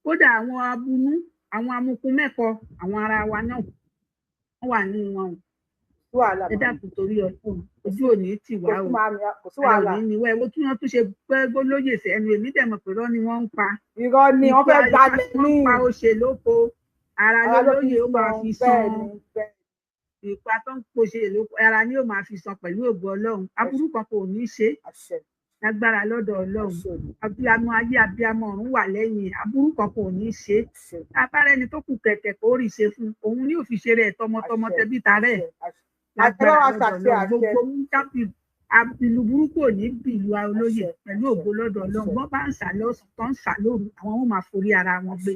Kódà àwọn abunú, àwọn amukun mẹ́kọ, àwọn ará wa náà wọ́n wà nínú wọn o. Wàhálà. Ẹ dákun, torí Ọlọ́run, ojú òní tì Kò wá sí o. màámi, kò sí Ara wàhálà. òní ni wá. Ẹ wo tí wọ́n tún ṣe pé gbólóyè sẹ́nu, èmi dẹ̀ mọ̀ pé irọ́ ni wọ́n ń pa. Irọ́ ni wọ́n fẹ́ gbalẹ̀ wọ́n ní. pa oṣè lóko, ara Ara ló fi lólóyè ó máa san fi bẹ́ẹ̀ san. ni, bẹ́ẹ̀. Ìpa tó ń poṣe lóko, ara ni ó máa fi san pẹ̀lú ògo Ọlọ́run. Aburú kan kò ní í ṣe é Àṣẹ. lágbára lọ́dọ̀ Ọlọ́run. Abiyamọ ayé, abiyamọ ọ̀run wà lẹ́yìn, aburú kan kò ní í ṣe é. Abára ẹni tó kù kẹ̀kẹ́ kó rí ṣe fún òun ní òfin ṣeré ẹ̀ tọmọtọmọ tẹbí tarẹ̀ lágbára Àṣẹ, lọ́dọ̀ àṣẹ, Ọlọ́run. àṣẹ. Gbogbo ń jápì ìlú burúkú ò ní bìlú olóyè pẹ̀lú ògo lọ́dọ̀ Ọlọ́run. Bọ́n bá ń sà lọ́sàn tó ń sà lóru, àwọn wọn máa forí ara wọn gbé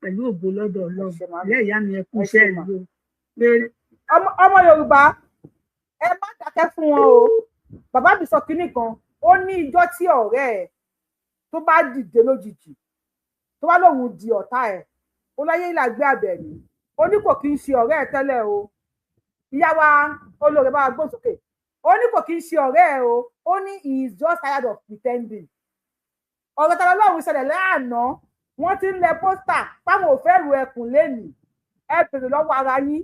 pẹ̀lú ògo lọ́dọ̀ Ọlọ́run. Ìyá ìyá mi, ẹ kú iṣẹ́ ìlú pé Ọmọ Yorùbá, ẹ má dákẹ́ fún wọn o. Bàbá mi sọ kinní kan, ó ní ijọ́ tí ọ̀rẹ́ ẹ̀ tó bá dìde lójijì, tó bá lóun di ọ̀tá ẹ̀, ó láyé ìlàgbé àbẹ̀ní, ó ní kò kí ń ṣe ọ̀rẹ́ ẹ̀ tẹ́lẹ̀ o. Ìyá wa olóore, bá wa gbóhùn sókè. Ó ní kò kí ń ṣe ọ̀rẹ́ ẹ̀ o. Ó ní he is just tired of pretending. Ọ̀rọ̀ tàbí Ọlọ́run ṣẹlẹ̀ lánàá, wọ́n ti ń lẹ poster páwọn ò fẹ́ ìrù ẹkùn lénìí. Ẹ bèrè lọ́wọ́ ara yín,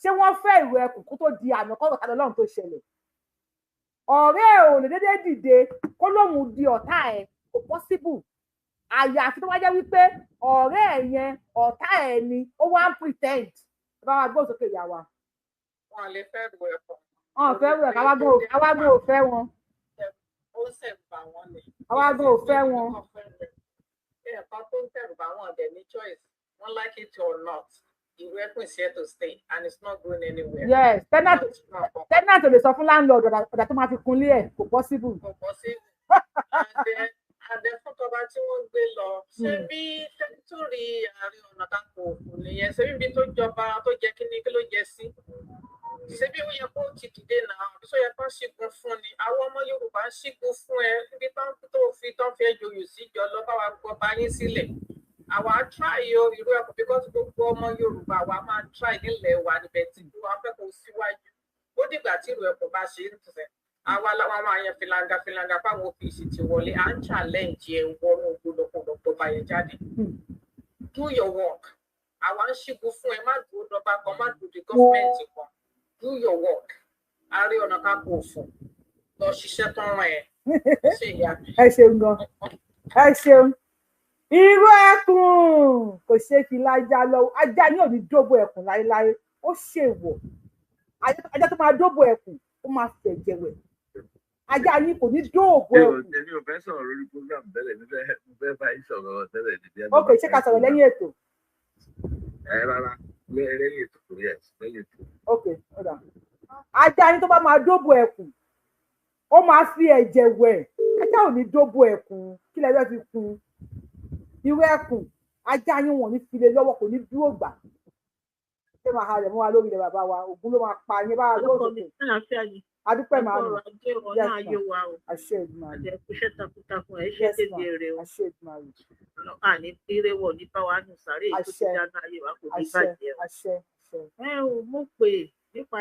ṣé wọ́n fẹ́ ìrù ẹkùn kó tó di àná kọ́rọ̀ tàbí Ọlọ́run tó ṣẹlẹ̀? Ọ̀rẹ́ ẹ̀ ò lè dédé dìde kó lóun di ọ̀tá ẹ̀, kò possible, àyàfi tó wá jẹ́ wípé ọ̀rẹ́ ẹ̀ yẹn, ọ̀tá ẹ̀ ni, ó wá ń pretend. Ẹ bá wa gbóhùn sókè, ìyá wa. Wọn lè fẹ́ ru ẹ̀kọ́. Wọn ò fẹ́ rù ẹ̀, àwa gan ò fẹ́ wọn. Ó ń ṣẹ̀rù bà wọ́n ni. Àwa gan ò fẹ́ wọn. Ẹ̀ẹ̀kan tó ń tẹ̀rù bà wọ́n dẹ̀ ní choice, wọ́n like it or not, ìrù ẹkùn is here to stay and it's not going anywhere. Yes, tenant ò lè sọ fún landlord ọ̀dà tó máa fi kunlé ẹ̀, kò possible. Kò possible. And then fún tọba tí wọ́n gbé lọ, ṣé bí sẹ́ńtúrì Ààrẹ Ọ̀nà Kakanfò nìyẹn? Ṣé bíbi tó jọba tó jẹ kíní, kí ló jẹ sí? Ṣé bí ó yẹ kó ti dìde náà, àbí sọ yẹ kó ṣígun fún ni? Àwọn ọmọ Yorùbá ń ṣígun fún ẹ níbi tán tó fi tán fi ẹjọ yò sí jọ lọ bá wa gbọ́ bá yín sílẹ̀. Àwa try o, ìrú ẹkùn, because gbogbo ọmọ Yorùbá wa máa try nílẹ̀ wa níbẹ̀ tí wa fẹ́ kó síwájú. Ó dìgbà tí ìrú ẹkùn bá ṣe ń tẹ̀, àwa làwọn máa yan filanga filanga fáwọn OPC ti wọlé. À ń challenge ẹ wọnú gbọdọgbọdọ bá yẹn jáde. Do your work. Àwa ń ṣígun fún ẹ. Má dúró dọba kan, má dúró di government kan. Do your work. Ààrẹ Ọ̀nà Kakanfò, lọ ṣiṣẹ́ tán rán ẹ. Ṣe ìyá mi. Ẹ ṣeun gan, ẹ ṣeun. Irú ẹkùn kò ṣeé fi lájà lọ. Ajá yóò ní dóbò ẹkùn láéláé, ó ṣèwọ. Ajá tó máa dóbò ẹkùn, ó máa fẹ̀jẹ̀ wẹ̀. Ajá yín kò ní dóòbò ẹkùn. Èmi ò fẹ́ sọ̀rọ̀ lórí program tẹ́lẹ̀, mo fẹ́ bá yín sọ̀rọ̀ tẹ́lẹ̀ níbi ẹni. Ok, ṣé ká sọ̀rọ̀ lẹ́yìn ètò? Ẹ rárá, lẹ́yìn ètò, yes, lẹ́yìn ètò. Ok, ó dà. Ajá yín tó bá máa dóbò ẹkùn, ó máa fi ẹ̀jẹ̀ wẹ̀. Ajá ò ní dóbò ẹkùn. Kí lẹ fẹ́ fi kún irú ẹkùn? Ajá yín, wọn ò ní file lọ́wọ́, kò ní dúró gbà. Ṣé máa halẹ̀ mọ́ wa lórí ilẹ̀ bàbá wa? Ògún ló máa pa yín bá wa Orúkọ mi àlàáfíà ni. Adúpẹ́ màá nù. Ọrọ̀ ajé wọn náà yóò wá o. Àṣẹ Èdùmàrè. Àti ẹkúṣẹ́ takuntakun ẹ ṣe débi èrè o. Àṣẹ Èdùmàrè. Àní ire wọ̀ ní báwa nù sáré èyí tó ti dáná ayé wa kò ní Àṣẹ. bàjẹ́ o. Àṣẹ, àṣẹ. Ẹ ò mọ̀ pé nípa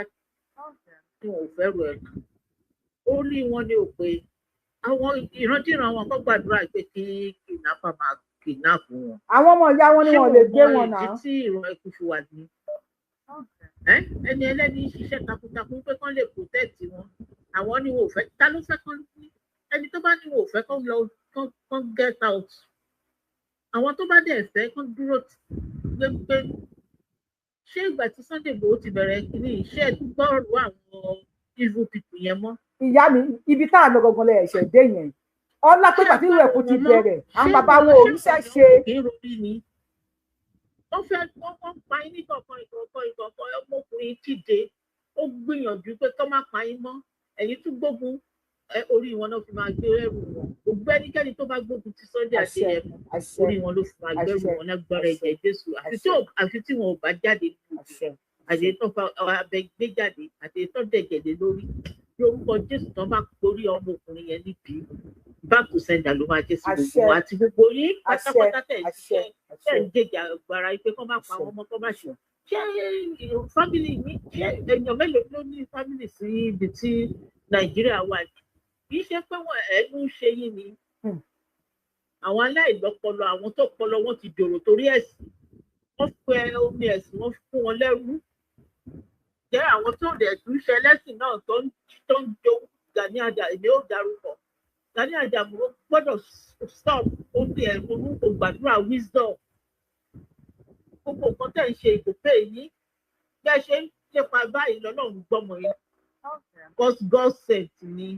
tí wọn ò fẹ́ ru ẹ̀kú, ó ní wọn ní ò pé àwọn ìrandíran wọn kọ́ gbàdúrà pé kí kidnapper máa kidnap wọn. Àwọn ọmọ ìyá wọn ni wọn lè gbé wọn Ṣé náà. wọn mọ ìdí tí ìran ẹkú fi wà ní ẹni ẹlẹ́ni ń ṣiṣẹ́ takuntakun pé kán lè protect wọn? Àwọn ni wọn ò fẹ́. Ta ló fẹ́ kán ní? Ẹni tó bá ní wọn ò fẹ́, kán lọ, kán get out. Àwọn tó bá dẹ̀ fẹ́, kán dúró gbégbé. Ṣé ìgbà tí Sunday Igboho ti bẹ̀rẹ̀ kínní, ṣé ẹ tún gbọ́rọ̀ àwọn evil people yẹn mọ́? Ìyá mi, ibi tá à ń lọ gangan lẹ ẹ̀ṣẹ̀ dé yẹn. Ọlá pé pàtí ìlú ẹ̀kú ti bẹ̀rẹ̀, àwọn bàbá wọn ò ríṣẹ́ ṣe. Kì í ronú ni wọ́n fẹ́ wọ́n pa yín ní kọ̀ọ̀kan ìkọ̀ọ̀kan ìkọ̀ọ̀kan. Ọmọkùnrin dìde. Ó gbìyànjú pé kọ́ má pa yín mọ́, ẹ̀yin tún gbógun, orí wọn náà fi máa gbé ẹrù wọn. Gbogbo ẹnikẹ́ni tó bá gbógun ti Sunday Adéyẹmọ, orí wọn ló fi máa gbẹrù wọn lágbára ẹ̀jẹ̀ Jésù. Àfi tí wọn ò bá jáde nínú, àti tó fa abẹ gbé jáde, àti tó dẹ̀jẹ̀ lé lórí lórúkọ Jésù, tó bá gorí ọmọkùnrin yẹn níbi, back to sender ló máa jẹ́ sí gbogbo wa àti gbogbo yín pátápátá tẹ̀ ń ṣiṣẹ́, tẹ̀ ń jẹjà gbàrà pé kọ́ má pa àwọn ọmọ, kọ́ má ṣe. Ṣé family mi, ṣé èèyàn mélòó ló ní family sí ibi tí Nàìjíríà wà yìí? Kì í ṣe pé wọn ẹnu ń ṣe yín ni àwọn aláìlọ́pọlọ, àwọn tó pọlọ wọn ti dòrò torí ẹ̀sìn, wọ́n fẹ́ omi ẹ̀sìn, wọ́n fún wọn lẹ́rú jẹ́. Àwọn tó dẹ̀ tún ṣe ẹlẹ́sìn náà tó ń jó Gani Adams, èmi ò darúkọ Gani Adams, ó gbọ́dọ̀ stop. Ó ní ẹ̀ ronú, kò gbàdúrà wisdom. Gbogbo nǹkan tẹ̀ ń ṣe kò pé yín. Bí ẹ ṣe ń lépa báyìí lọ́lọ́run gbọ́mọ yín, because God sent ni.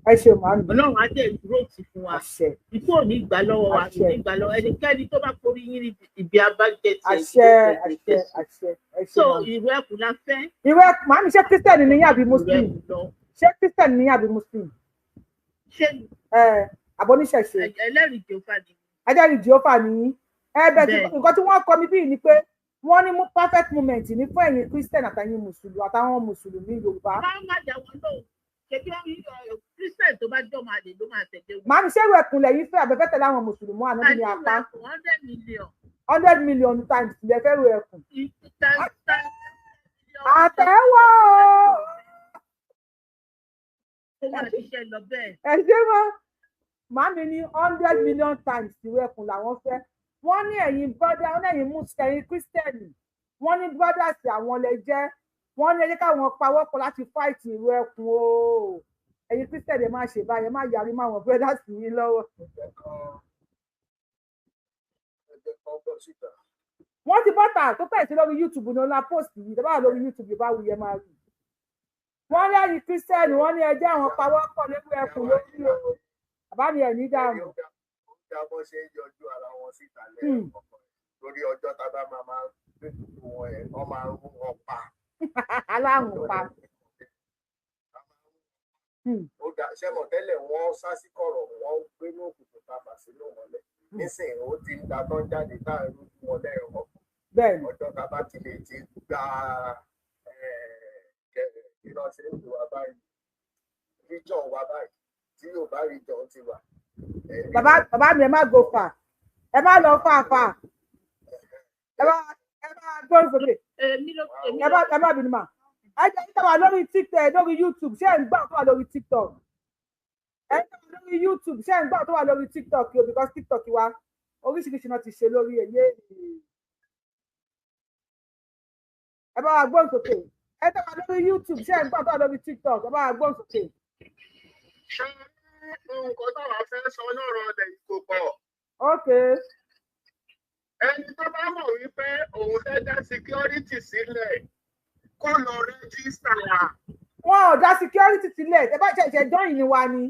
Ẹ ṣe, màámi. Ọlọ́run á dẹ̀ dúró tì fún wa. Ikú ò ní gbà lọ́wọ́ wa, kò ní gbà lọ́wọ́ ẹnikẹ́ni tó bá forí yín ní ibi abájẹ tiẹ̀. Àṣẹ, àṣẹ, àṣẹ. Ẹ ṣe. So ìrù ẹkùn la fẹ́. Ìrù ẹkùn. Màámi, ṣé Christian ni yín àbí Muslim? Ṣé Christian ni yín àbí Muslim? Ṣé ẹ àbọ̀níṣẹ̀ṣe? Ẹlẹ́rìí Jèhófà ni. Ẹlẹ́rìí Jèhófà ni yín. Ẹ bẹ̀ tí nǹkan tí wọ́n kọ mi bíi ni pé wọ́n ní perfect moment ní fún ẹ̀yin Christian àtàyìn mùsùlùmí àtàwọn mùsùlùmí Yorùbá. Má má dá wọn lóhùn. Ṣebí Christian tó bá jọ máa lè ló máa tẹ̀lé wọn. Màámi, ṣé ìrù ẹkùn lẹ́yìn fẹ́ àbẹ̀fẹ́ tẹ̀lé àwọn mùsùlùmí àná ní apá? 100 million. 100 million times lẹ fẹ́ rù ẹkùn. Àtẹ̀wọ́. Ó máa ṣiṣẹ́ lọ bẹ́ẹ̀. Ẹ ṣé mọ́. Màámi ní 100 million times ìrù ẹkùn làwọn fẹ́. Wọ́n ní ẹ̀yin brother, wọ́n ní ẹ̀yin muslim, ẹ̀yin Christian, wọ́n ní brothers àwọn lẹ jẹ́. Wọ́n ní ẹ jẹ́ káwọn pawọ́pọ̀ láti fight ìrù ẹkùn o. Ẹ̀yin Christian, ẹ má ṣe báyẹn, má yarí má wọn brothers yín lọ́wọ́. Wọ́n ti bọ́tà tó pẹ̀ sí lórí YouTube ní ọlá post yìí. Tó bá wà lórí YouTube, Yorùbá Wuyì, máa rí. Wọ́n ní ẹ̀yin Christian, wọ́n ní ẹ jẹ́ àwọn pawọ́pọ̀ lórí ẹkùn lórí o. Bàbá mi, ẹ̀ ní dààmú. Bó ṣe ń yọjú ara wọn síta lẹ́ẹ̀kọ̀ọ̀kan lórí ọjọ́ tá a bá máa máa gbé gbogbo wọn ẹ̀, wọ́n máa rún wọn pa. Aláàrùn pa. Ó dà sẹ́mọ̀ tẹ́lẹ̀, wọ́n sá sí kọ̀rọ̀, wọ́n gbé ní òkùnkùn tá a fà sínú mọ́lẹ̀. Nísìnyí, ó ti ń da tán jáde tá a rú wọn lẹ́ẹ̀kọ̀ọ̀kan. Ọjọ́ tá a bá ti lè ti gba iná ṣe ń lò wá báyìí, region wa báyìí, tí Yorùbá region ti wà. Bàbá, bàbá mi, ẹ má go far, ẹ má lọ fà fà. Ẹ bá gbóhùn sókè. Ẹ má bínú mà. Ẹ jẹ́ níta wà lórí TikTok, lórí YouTube, ṣé ẹ̀ ń gbọ́ tó wà lórí TikTok? Ẹ ń wà lórí YouTube, ṣé ẹ̀ ń gbọ́ tó wà lórí TikTok o? Because TikTok wa, oríṣiríṣi náà ti ṣe lórí ẹ̀ yé. Ẹ bá wa gbóhùn sókè. Ẹ tẹ́ wà lórí YouTube, ṣé ẹ̀ ń gbọ́ tó wà lórí TikTok? Ẹ bá wa gbóhùn sókè. Ṣé nǹkan táwa fẹ́ sọ lọ́rọ̀ ọ̀dẹ̀ yìí kò pọ̀? Ok. Ẹni tó bá mọ̀ wípé òun fẹ́ dá security sílẹ̀, kó lọ register. Wọn ò dá security sílẹ̀. Ẹ bá ṣẹ̀ṣẹ̀ join ni wa ni.